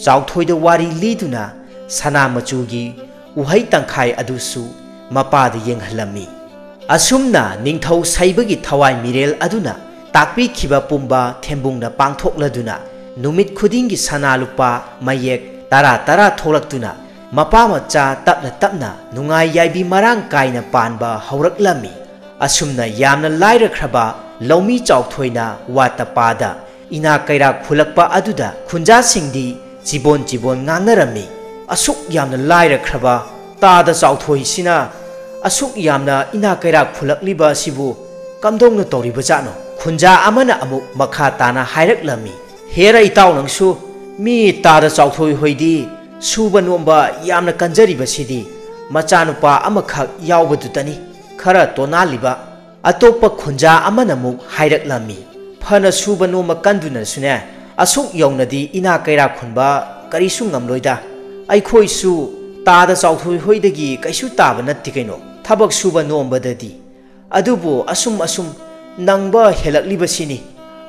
ꯆꯥꯎꯊꯣꯏꯗ ꯋꯥꯔꯤ ꯂꯤꯗꯨꯅ ꯁꯅꯥ ꯃꯆꯨꯒꯤ ꯎꯍꯩ ꯇꯪꯈꯥꯏ ꯑꯗꯨꯁꯨ ꯃꯄꯥꯗ ꯌꯦꯡꯍꯜꯂꯝꯃꯤ꯫ ꯑꯁꯨꯝꯅ ꯅꯤꯡꯊꯧ ꯁꯩꯕꯒꯤ ꯊꯋꯥꯏ ꯃꯤꯔꯦꯜ ꯑꯗꯨꯅ ꯇꯥꯛꯄꯤꯈꯤꯕ ꯄꯨꯝꯕ ꯊꯦꯝꯕꯨꯡꯅ ꯄꯥꯡꯊꯣꯛꯂꯗꯨꯅ ꯅꯨꯃꯤꯠ ꯈꯨꯗꯤꯡꯒꯤ ꯁꯅꯥ ꯂꯨꯄꯥ ꯃꯌꯦꯛ ꯇꯔꯥ ꯇꯔꯥ ꯊꯣꯛꯂꯛꯇꯨꯅ ꯃꯄꯥ ꯃꯆꯥ ꯇꯞꯅ ꯇꯞꯅ ꯅꯨꯡꯉꯥꯏ ꯌꯥꯏꯕꯤ ꯃꯔꯥꯡ ꯀꯥꯏꯅ ꯄꯥꯟꯕ ꯍꯧꯔꯛꯂꯝꯃꯤ꯫ ꯑꯁꯨꯝꯅ ꯌꯥꯝꯅ ꯂꯥꯏꯔꯈ꯭ꯔꯕ ꯂꯧꯃꯤ ꯆꯥꯎꯊꯣꯏꯅ ꯋꯥꯠꯇ ꯄꯥꯗ ꯏꯅꯥ ꯀꯩꯔꯥꯛ ꯈꯨꯜꯂꯛꯄ ꯑꯗꯨꯗ ꯈꯨꯟꯖꯥꯁꯤꯡꯗꯤ ꯆꯤꯕꯣꯟ ꯆꯤꯕꯣꯟ ꯉꯥꯡꯅꯔꯝꯃꯤ꯫ "ꯑꯁꯨꯛ ꯌꯥꯝꯅ ꯂꯥꯏꯔꯈ꯭ꯔꯕ ꯇꯥꯗ ꯆꯥꯎꯊꯣꯏꯁꯤꯅ ꯑꯁꯨꯛ ꯌꯥꯝꯅ ꯏꯅꯥ ꯀꯩꯔꯥꯛ ꯈꯨꯜꯂꯛꯂꯤꯕ ꯑꯁꯤꯕꯨ ꯀꯝꯗꯧꯅ ꯇꯧꯔꯤꯕꯖꯥꯠꯅꯣ?" ꯈꯨꯟꯖꯥ ꯑꯃꯅ ꯑꯃꯨꯛ ꯃꯈꯥ ꯇꯥꯅ ꯍꯥꯏꯔꯛꯂꯝꯃꯤ, "ꯍꯦꯔ ꯏꯇꯥꯎ, ꯅꯪꯁꯨ ꯃꯤ ꯇꯥꯗ ꯆꯥꯎꯊꯣꯏ ꯍꯣꯏꯗꯤ ꯁꯨꯕ ꯅꯣꯝꯕ ꯌꯥꯝꯅ ꯀꯟꯖꯔꯤꯕꯁꯤꯗꯤ ꯃꯆꯥꯅꯨꯄꯥ ꯑꯃꯈꯛ ꯌꯥꯎꯕꯗꯨꯇꯅꯤ ꯈꯔ ꯇꯣꯅꯥꯜꯂꯤꯕ"꯫ ꯑꯇꯣꯞꯄ ꯈꯨꯟꯖꯥ ꯑꯃꯅ ꯑꯃꯨꯛ ꯍꯥꯏꯔꯛꯂꯝꯃꯤ, "ꯐꯅ ꯁꯨꯕ ꯅꯣꯝꯕ ꯀꯟꯗꯨꯅꯁꯨꯅꯦ, ꯑꯁꯨꯛ ꯌꯧꯅꯗꯤ ꯏꯅꯥ ꯀꯩꯔꯥꯛ ꯈꯨꯟꯕ ꯀꯔꯤꯁꯨ ꯉꯝꯂꯣꯏꯗ꯫ ꯑꯩꯈꯣꯏꯁꯨ ꯇꯥꯗ ꯆꯥꯎꯊꯣꯏ ꯍꯣꯏꯗꯒꯤ ꯀꯩꯁꯨ ꯇꯥꯕ ꯅꯠꯇꯦ ꯀꯩꯅꯣ, ꯊꯕꯛ ꯁꯨꯕ ꯅꯣꯝꯕꯗꯗꯤ꯫ ꯑꯗꯨꯕꯨ ꯑꯁꯨꯝ ꯑꯁꯨꯝ ꯅꯪꯕ ꯍꯦꯜꯂꯛꯂꯤꯕꯁꯤꯅꯤ"꯫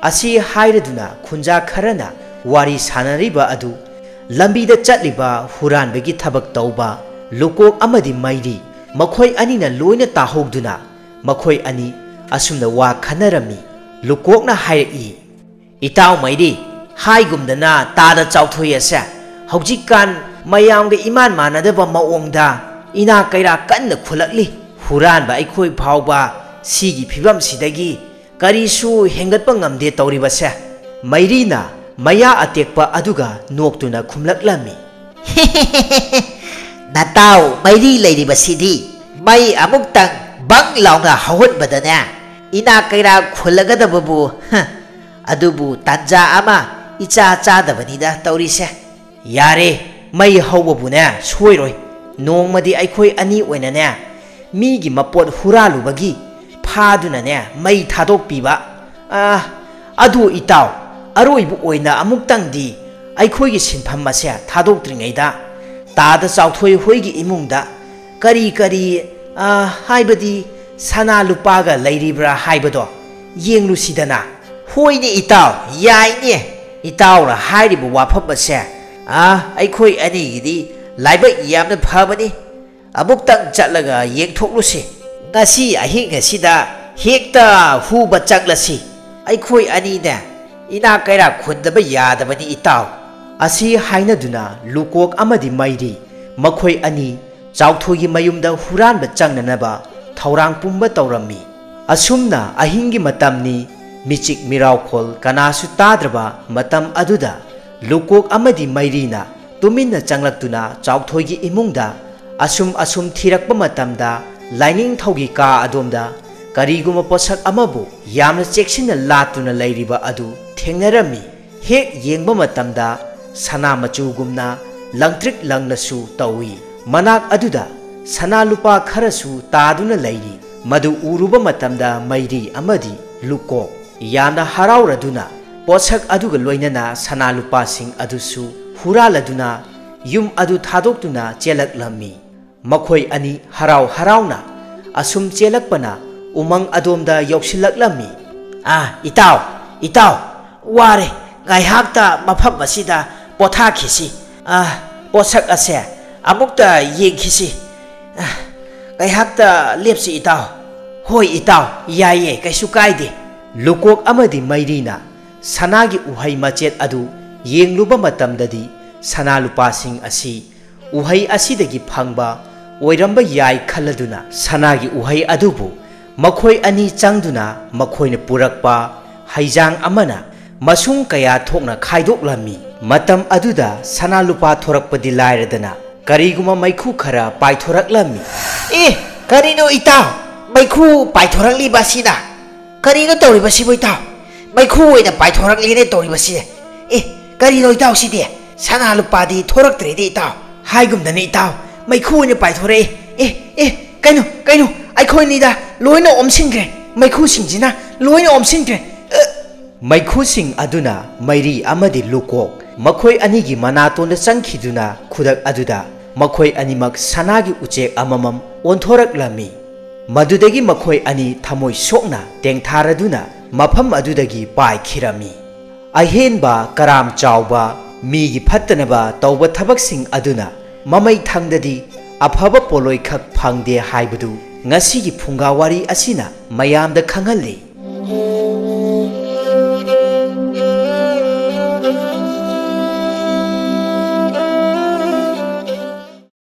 ꯑꯁꯤ ꯍꯥꯏꯔꯗꯨꯅ ꯈꯨꯟꯖꯥ ꯈꯔꯅ ꯋꯥꯔꯤ ꯁꯥꯟꯅꯔꯤꯕ ꯑꯗꯨ ꯂꯝꯕꯤꯗ ꯆꯠꯂꯤꯕ ꯍꯨꯔꯥꯟꯕꯒꯤ ꯊꯕꯛ ꯇꯧꯕ ꯂꯨꯀꯣꯛ ꯑꯃꯗꯤ ꯃꯩꯔꯤ, ꯃꯈꯣꯏ ꯑꯅꯤꯅ ꯂꯣꯏꯅ ꯇꯥꯍꯧꯗꯨꯅ ꯃꯈꯣꯏ ꯑꯅꯤ ꯑꯁꯨꯝꯅ ꯋꯥ ꯈꯟꯅꯔꯝꯃꯤ꯫ ꯂꯨꯀꯣꯛꯅ ꯍꯥꯏꯔꯛꯏ, "ꯏꯇꯥꯎ ꯃꯩꯔꯤ, ꯍꯥꯏꯒꯨꯝꯗꯅ ꯇꯥꯗ ꯆꯥꯎꯊꯣꯏ ꯑꯁꯦ ꯍꯧꯖꯤꯛꯀꯥꯟ ꯃꯌꯥꯝꯒ ꯏꯃꯥꯟ ꯃꯥꯟꯅꯗꯕ ꯃꯑꯣꯡꯗ ꯏꯅꯥ ꯀꯩꯔꯥ ꯀꯟꯅ ꯈꯨꯜꯂꯛꯂꯤ꯫ ꯍꯨꯔꯥꯟꯕ ꯑꯩꯈꯣꯏ ꯐꯥꯎꯕ ꯁꯤꯒꯤ ꯐꯤꯕꯝꯁꯤꯗꯒꯤ ꯀꯔꯤꯁꯨ ꯍꯦꯟꯒꯠꯄ ꯉꯝꯗꯦ ꯇꯧꯔꯤꯕꯁꯦ"꯫ ꯃꯩꯔꯤꯅ ꯃꯌꯥ ꯑꯇꯦꯛꯄ ꯑꯗꯨꯒ ꯅꯣꯛꯇꯨꯅ ꯈꯨꯝꯂꯛꯂꯝꯃꯤ, "ꯅꯇꯥꯎ ꯃꯩꯔꯤ ꯂꯩꯔꯤꯕꯁꯤꯗꯤ ꯃꯩ ꯑꯃꯨꯛꯇꯪ ꯕꯪ ꯂꯥꯎꯅ ꯍꯧꯍꯟꯕꯗꯅꯦ, ꯏꯅꯥꯛ ꯀꯩꯔꯥꯛ ꯈꯨꯜꯂꯒꯗꯕꯕꯨ, ꯍ, ꯑꯗꯨꯕꯨ ꯇꯥꯟꯖꯥ ꯑꯃ ꯏꯆꯥ ꯆꯥꯗꯕꯅꯤꯗ ꯇꯧꯔꯤꯁꯦ꯫ ꯌꯥꯔꯦ, ꯃꯩ ꯍꯧꯕꯕꯨꯅꯦ ꯁꯣꯏꯔꯣꯏ꯫ ꯅꯣꯡꯃꯗꯤ ꯑꯩꯈꯣꯏ ꯑꯅꯤ ꯑꯣꯏꯅꯅꯦ, ꯃꯤꯒꯤ ꯃꯄꯣꯠ ꯍꯨꯔꯥꯜꯂꯨꯕꯒꯤ ꯐꯥꯗꯨꯅꯅꯦ ꯃꯩ ꯊꯥꯗꯣꯛꯄꯤꯕ꯫ ꯑꯥ, ꯑꯗꯨ ꯏꯇꯥꯎ, ꯑꯔꯣꯏꯕ ꯑꯣꯏꯅ ꯑꯃꯨꯛꯇꯪꯗꯤ ꯑꯩꯈꯣꯏꯒꯤ ꯁꯤꯟꯐꯝ ꯑꯁꯦ ꯊꯥꯗꯣꯛꯇ꯭ꯔꯤꯉꯩꯗ ꯇꯥꯗ ꯆꯥꯎꯊꯣꯏ ꯍꯣꯏꯒꯤ ꯏꯃꯨꯡꯗ ꯀꯔꯤ ꯀꯔꯤ, ꯑꯥ, ꯍꯥꯏꯕꯗꯤ ꯁꯅꯥ ꯂꯨꯄꯥꯒ ꯂꯩꯔꯤꯕ꯭ꯔꯥ ꯍꯥꯏꯕꯗꯣ ꯌꯦꯡꯂꯨꯁꯤꯗꯅ꯫ ꯍꯣꯏꯅꯦ ꯏꯇꯥꯎ, ꯌꯥꯏꯅꯦ꯫ ꯏꯇꯥꯎꯅ ꯍꯥꯏꯔꯤꯕ ꯋꯥꯐꯝ ꯑꯁꯦ, ꯑꯥ, ꯑꯩꯈꯣꯏ ꯑꯅꯤꯒꯤꯗꯤ ꯂꯥꯏꯕꯛ ꯌꯥꯝꯅ ꯐꯕꯅꯤ꯫ ꯑꯃꯨꯛꯇꯪ ꯆꯠꯂꯒ ꯌꯦꯡꯊꯣꯛꯂꯨꯁꯤ꯫ ꯉꯁꯤ ꯑꯍꯤꯡ ꯑꯁꯤꯗ ꯍꯦꯛꯇ ꯍꯨꯕ ꯆꯪꯂꯁꯤ꯫ ꯑꯩꯈꯣꯏ ꯑꯅꯤꯅꯦ, ꯏꯅꯥꯛ ꯀꯩꯔꯥꯛ ꯈꯨꯟꯗꯕ ꯌꯥꯗꯕꯅꯤ ꯏꯇꯥꯎ꯫ ꯑꯁꯤ ꯍꯥꯏꯅꯗꯨꯅ ꯂꯨꯀꯣꯛ ꯑꯃꯗꯤ ꯃꯩꯔꯤ ꯃꯈꯣꯏ ꯑꯅꯤ ꯆꯥꯎꯊꯣꯏꯒꯤ ꯃꯌꯨꯝꯗ ꯍꯨꯔꯥꯟꯕ ꯆꯪꯅꯅꯕ ꯊꯧꯔꯥꯡ ꯄꯨꯝꯕ ꯇꯧꯔꯝꯃꯤ꯫ ꯑꯁꯨꯝꯅ ꯑꯍꯤꯡꯒꯤ ꯃꯇꯝꯅꯤ, ꯃꯤꯆꯤꯛ ꯃꯤꯔꯥꯎꯈꯣꯜ ꯀꯅꯥꯁꯨ ꯇꯥꯗ꯭ꯔꯕ ꯃꯇꯝ ꯑꯗꯨꯗ ꯂꯨꯀꯣꯛ ꯑꯃꯗꯤ ꯃꯩꯔꯤꯅ ꯇꯨꯃꯤꯟꯅ ꯆꯪꯂꯛꯇꯨꯅ ꯆꯥꯎꯊꯣꯏꯒꯤ ꯏꯃꯨꯡꯗ ꯑꯁꯨꯝ ꯑꯁꯨꯝ ꯊꯤꯔꯛꯄ ꯃꯇꯝꯗ ꯂꯥꯏꯅꯤꯡꯊꯧꯒꯤ ꯀꯥ ꯑꯗꯣꯝꯗ ꯀꯔꯤꯒꯨꯝꯕ ꯄꯣꯠꯁꯛ ꯑꯃꯕꯨ ꯌꯥꯝꯅ ꯆꯦꯛꯁꯤꯟꯅ ꯂꯥꯠꯇꯨꯅ ꯂꯩꯔꯤꯕ ꯑꯗꯨ ꯊꯦꯡꯅꯔꯝꯃꯤ꯫ ꯍꯦꯛ ꯌꯦꯡꯕ ꯃꯇꯝꯗ ꯁꯅꯥ ꯃꯆꯨꯒꯨꯝꯅ ꯂꯪꯇ꯭ꯔꯤꯛ ꯂꯪꯅꯁꯨ ꯇꯧꯏ꯫ ꯃꯅꯥꯛ ꯑꯗꯨꯗ ꯁꯅꯥ ꯂꯨꯄꯥ ꯈꯔꯁꯨ ꯇꯥꯗꯨꯅ ꯂꯩꯔꯤ꯫ ꯃꯗꯨ ꯎꯔꯨꯕ ꯃꯇꯝꯗ ꯃꯩꯔꯤ ꯑꯃꯗꯤ ꯂꯨꯀꯣꯛ ꯌꯥꯝꯅ ꯍꯔꯥꯎꯔꯗꯨꯅ ꯄꯣꯠꯁꯛ ꯑꯗꯨꯒ ꯂꯣꯏꯅꯅ ꯁꯅꯥ ꯂꯨꯄꯥꯁꯤꯡ ꯑꯗꯨꯁꯨ ꯍꯨꯔꯥꯜꯂꯗꯨꯅ ꯌꯨꯝ ꯑꯗꯨ ꯊꯥꯗꯣꯛꯇꯨꯅ ꯆꯦꯜꯂꯛꯂꯝꯃꯤ꯫ ꯃꯈꯣꯏ ꯑꯅꯤ ꯍꯔꯥꯎ ꯍꯔꯥꯎꯅ ꯑꯁꯨꯝ ꯆꯦꯜꯂꯛꯄꯅ ꯎꯃꯪ ꯑꯗꯣꯝꯗ ꯌꯧꯁꯤꯜꯂꯛꯂꯝꯃꯤ꯫ "ꯑꯥ, ꯏꯇꯥꯎ, ꯏꯇꯥꯎ, ꯋꯥꯔꯦ꯫ ꯉꯥꯏꯍꯥꯛꯇ ꯃꯐꯝ ꯑꯁꯤꯗ ꯄꯣꯊꯥꯈꯤꯁꯤ꯫ ꯑꯥ, ꯄꯣꯠꯁꯛ ꯑꯁꯦ ꯑꯃꯨꯛꯇ ꯌꯦꯡꯈꯤꯁꯤ꯫ ꯑꯥ, ꯉꯥꯏꯍꯥꯛꯇ ꯂꯦꯞꯁꯤ ꯏꯇꯥꯎ꯫" "ꯍꯣꯏ ꯏꯇꯥꯎ, ꯌꯥꯏꯌꯦ, ꯀꯩꯁꯨ ꯀꯥꯏꯗꯦ꯫" ꯂꯨꯀꯣꯛ ꯑꯃꯗꯤ ꯃꯩꯔꯤꯅ ꯁꯅꯥꯒꯤ ꯎꯍꯩ ꯃꯆꯦꯠ ꯑꯗꯨ ꯌꯦꯡꯂꯨꯕ ꯃꯇꯝꯗꯗꯤ ꯁꯅꯥ ꯂꯨꯄꯥꯁꯤꯡ ꯑꯁꯤ ꯎꯍꯩ ꯑꯁꯤꯗꯒꯤ ꯐꯪꯕ ꯑꯣꯏꯔꯝꯕ ꯌꯥꯏ ꯈꯜꯂꯗꯨꯅ ꯁꯅꯥꯒꯤ ꯎꯍꯩ ꯑꯗꯨꯕꯨ ꯃꯈꯣꯏ ꯑꯅꯤ ꯆꯪꯗꯨꯅ ꯃꯈꯣꯏꯅ ꯄꯨꯔꯛꯄ ꯍꯩꯖꯥꯡ ꯑꯃꯅ ꯃꯁꯨꯡ ꯀꯌꯥ ꯊꯣꯛꯅ ꯈꯥꯏꯗꯣꯛꯂꯝꯃꯤ꯫ ꯃꯇꯝ ꯑꯗꯨꯗ ꯁꯅꯥ ꯂꯨꯄꯥ ꯊꯣꯔꯛꯄꯗꯤ ꯂꯥꯏꯔꯗꯅ ꯀꯔꯤꯒꯨꯝꯕ ꯃꯩꯈꯨ ꯈꯔ ꯄꯥꯏꯊꯣꯔꯛꯂꯝꯃꯤ꯫ "ꯑꯦ, ꯀꯔꯤꯅꯣ ꯏꯇꯥꯎ? ꯃꯩꯈꯨ ꯄꯥꯏꯊꯣꯔꯛꯂꯤꯕ ꯑꯁꯤꯅ ꯀꯔꯤꯅꯣ ꯇꯧꯔꯤꯕꯁꯤꯕꯨ, ꯏꯇꯥꯎ? ꯃꯩꯈꯨ ꯑꯣꯏꯅ ꯄꯥꯏꯊꯣꯔꯛꯂꯤꯅꯦ ꯇꯧꯔꯤꯕꯁꯤ꯫ ꯑꯦ, ꯀꯔꯤꯅꯣ ꯏꯇꯥꯎ ꯁꯤꯗꯤ? ꯁꯅꯥ ꯂꯨꯄꯥꯗꯤ ꯊꯣꯔꯛꯇ꯭ꯔꯦꯗꯤ, ꯏꯇꯥꯎ꯫ ꯍꯥꯏꯒꯨꯝꯗꯅ, ꯏꯇꯥꯎ, ꯃꯩꯈꯨ ꯑꯣꯏꯅ ꯄꯥꯏꯊꯣꯔꯛꯑꯦ꯫ ꯑꯦ, ꯑꯦ, ꯀꯩꯅꯣ, ꯀꯩꯅꯣ? ꯑꯩꯈꯣꯏꯅꯤꯗ ꯂꯣꯏꯅ ꯑꯣꯝꯁꯤꯟꯈ꯭ꯔꯦ꯫ ꯃꯩꯈꯨꯁꯤꯡꯁꯤꯅ ꯂꯣꯏꯅ ꯑꯣꯝꯁꯤꯟꯈ꯭ꯔꯦ꯫ ꯑ, ꯃꯩꯈꯨꯁꯤꯡ ꯑꯗꯨꯅ ꯃꯩꯔꯤ ꯑꯃꯗꯤ ꯂꯨꯀꯣꯛ ꯃꯈꯣꯏ ꯑꯅꯤꯒꯤ ꯃꯅꯥꯇꯣꯟꯗ ꯆꯪꯈꯤꯗꯨꯅ, ꯈꯨꯗꯛ ꯑꯗꯨꯗ ꯃꯈꯣꯏ ꯑꯅꯤꯃꯛ ꯁꯅꯥꯒꯤ ꯎꯆꯦꯛ ꯑꯃꯃꯝ ꯑꯣꯟꯊꯣꯔꯛꯂꯝꯃꯤ꯫ ꯃꯗꯨꯗꯒꯤ ꯃꯈꯣꯏ ꯑꯅꯤ ꯊꯃꯣꯏ ꯁꯣꯛꯅ ꯇꯦꯡꯊꯥꯔꯗꯨꯅ ꯃꯐꯝ ꯑꯗꯨꯗꯒꯤ ꯄꯥꯏꯈꯤꯔꯝꯃꯤ꯫ ꯑꯍꯦꯟꯕ ꯀꯔꯥꯝ ꯆꯥꯎꯕ, ꯃꯤꯒꯤ ꯐꯠꯇꯅꯕ ꯇꯧꯕ ꯊꯕꯛꯁꯤꯡ ꯑꯗꯨꯅ ꯃꯃꯩ ꯊꯪꯗꯗꯤ ꯑꯐꯕ ꯄꯣꯠꯂꯣꯏꯈꯛ ꯐꯪꯗꯦ ꯍꯥꯏꯕꯗꯨ ꯉꯁꯤꯒꯤ ꯐꯨꯡꯒꯥ ꯋꯥꯔꯤ ꯑꯁꯤꯅ ꯃꯌꯥꯝꯗ ꯈꯪꯍꯜꯂꯤ꯫